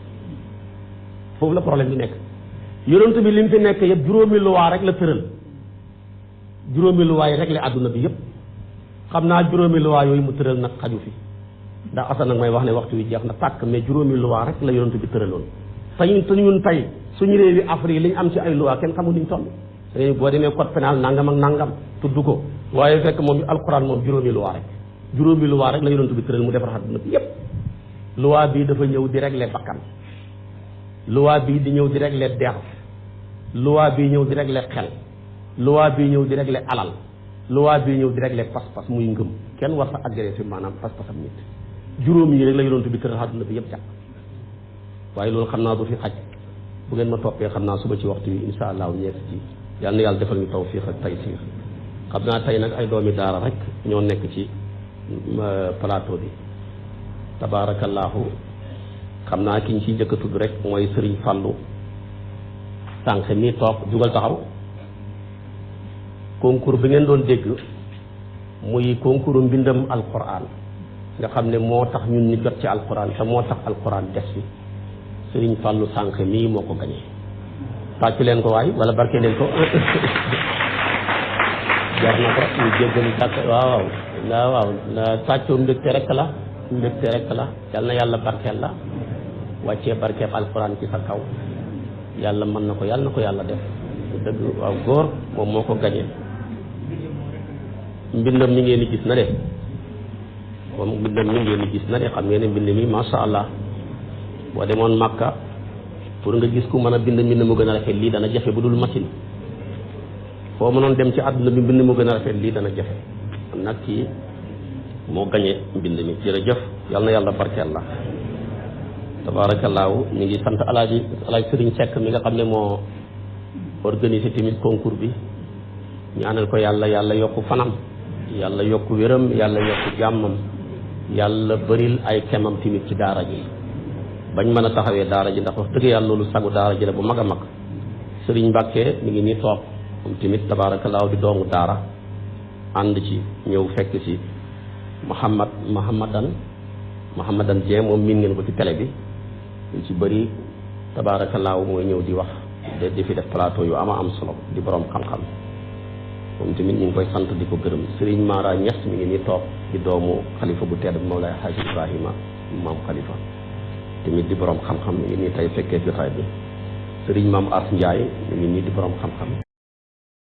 foofu la problème bi nekk yonent bi li mu fi nekk yëpp juróomi loi rek la tëral juróomi loi yi rek la àdduna bi yëpp xam naa juróomi loi yooyu mu tëral nag xaju fi ndax asa nag may wax ne waxtu wi jeex na tàkk mais juróomi loi rek la yonent bi tëraloon te ñun tey suñu réewi Afrique li ñu am ci ay loi kenn xamul ni ñu toll dañuy boo demee code pénal nangam ak nangam tudd ko waaye fekk moom alquran moom juróomi loi rek la yonent bi tëral mu defar àdduna bi yépp loi bii dafa ñëw di régler bakkan loi bii di ñëw di régler der loi bii ñëw di régler xel loi bii ñëw di régler alal loi bii ñëw di régler pas-pas muy ngëm kenn war sa agressé maanaam pas-pasam nit juróom yi rek la yonent bi tëral àdduna bi yépp jàpp waaye loolu xam naa du fi xaj bu ngeen ma toppee xam naa suba ci waxtu yi insha allah ñeet ci yal na yàlla defal ñu tawfiq ak taysiir. xam naa tey nag ay doomi daara rek ñoo nekk ci plateau bi tabaarakallaahu. xam naa ki ñu ciy njëkk a tudd rek mooy Sëriñ Fallu sànq nii toog jugal taxaw. concours bi ngeen doon dégg muy concours mbindam alquran nga xam ne moo tax ñun ñu jot ci alquran te moo tax alquran des fi Sëriñ Fallu sànq nii moo ko gañee tàccu leen ko waay wala barke leen ko jar na ko ñu jéggalu tàkk waaw waaw tàccoo mbégte rek la yal na yàlla barkeel la wàccee barkeeb alquran ci sa kaw yàlla mën na ko yàlla def dëgg waaw góor moom moo ko gañee mbindam mi ngeen di gis na de xam ngeen ne mbind mi masha Allah boo demoon Makka pour nga gis ku mën a bind mbind mu gën a rafet lii dana jafe bu dul machine foo mënoon dem ci àdduna bi mbind mu gën a rafet lii dana jafe kon nag kii moo gañee mbind mi jërëjëf yal na yàlla barkeel la tabaarakallaahu ñu ngi sant alaaji Sëriñ Seck mi nga xam ne moo organisé tamit concours bi ñaanal ko yàlla yokku fanam yàlla yokku wéram yàlla yokku jàmmam yàlla bëril ay kemam tamit ci daara ji bañ mën a taxawee daara ji ndax wax dëgg yàlla loolu sagu daara ji la bu mag a mag Sëriñ Mbàkke mi ngi nii toog moom tamit tabaarakallaahu di doomu daara ànd ci ñëw fekk ci Mouhamadan Dieng moom miin ngeen ko ci télé bi ñu ci bëri tabaarakallaahu mooy ñëw di wax di fi def plateau yu am solo di borom xam-xam moom tamit ñu ngi koy sant di ko gërëm Serigne Mara Niass mi ngi nii toog di doomu xalifa bu tedd Mawlaay Haaji Ibrahima maam xalifa tamit di borom xam-xam mi ngi nii tey fekkee jotaay bi Serigne Maam As Ndiaye mi ngi nii di borom xam-xam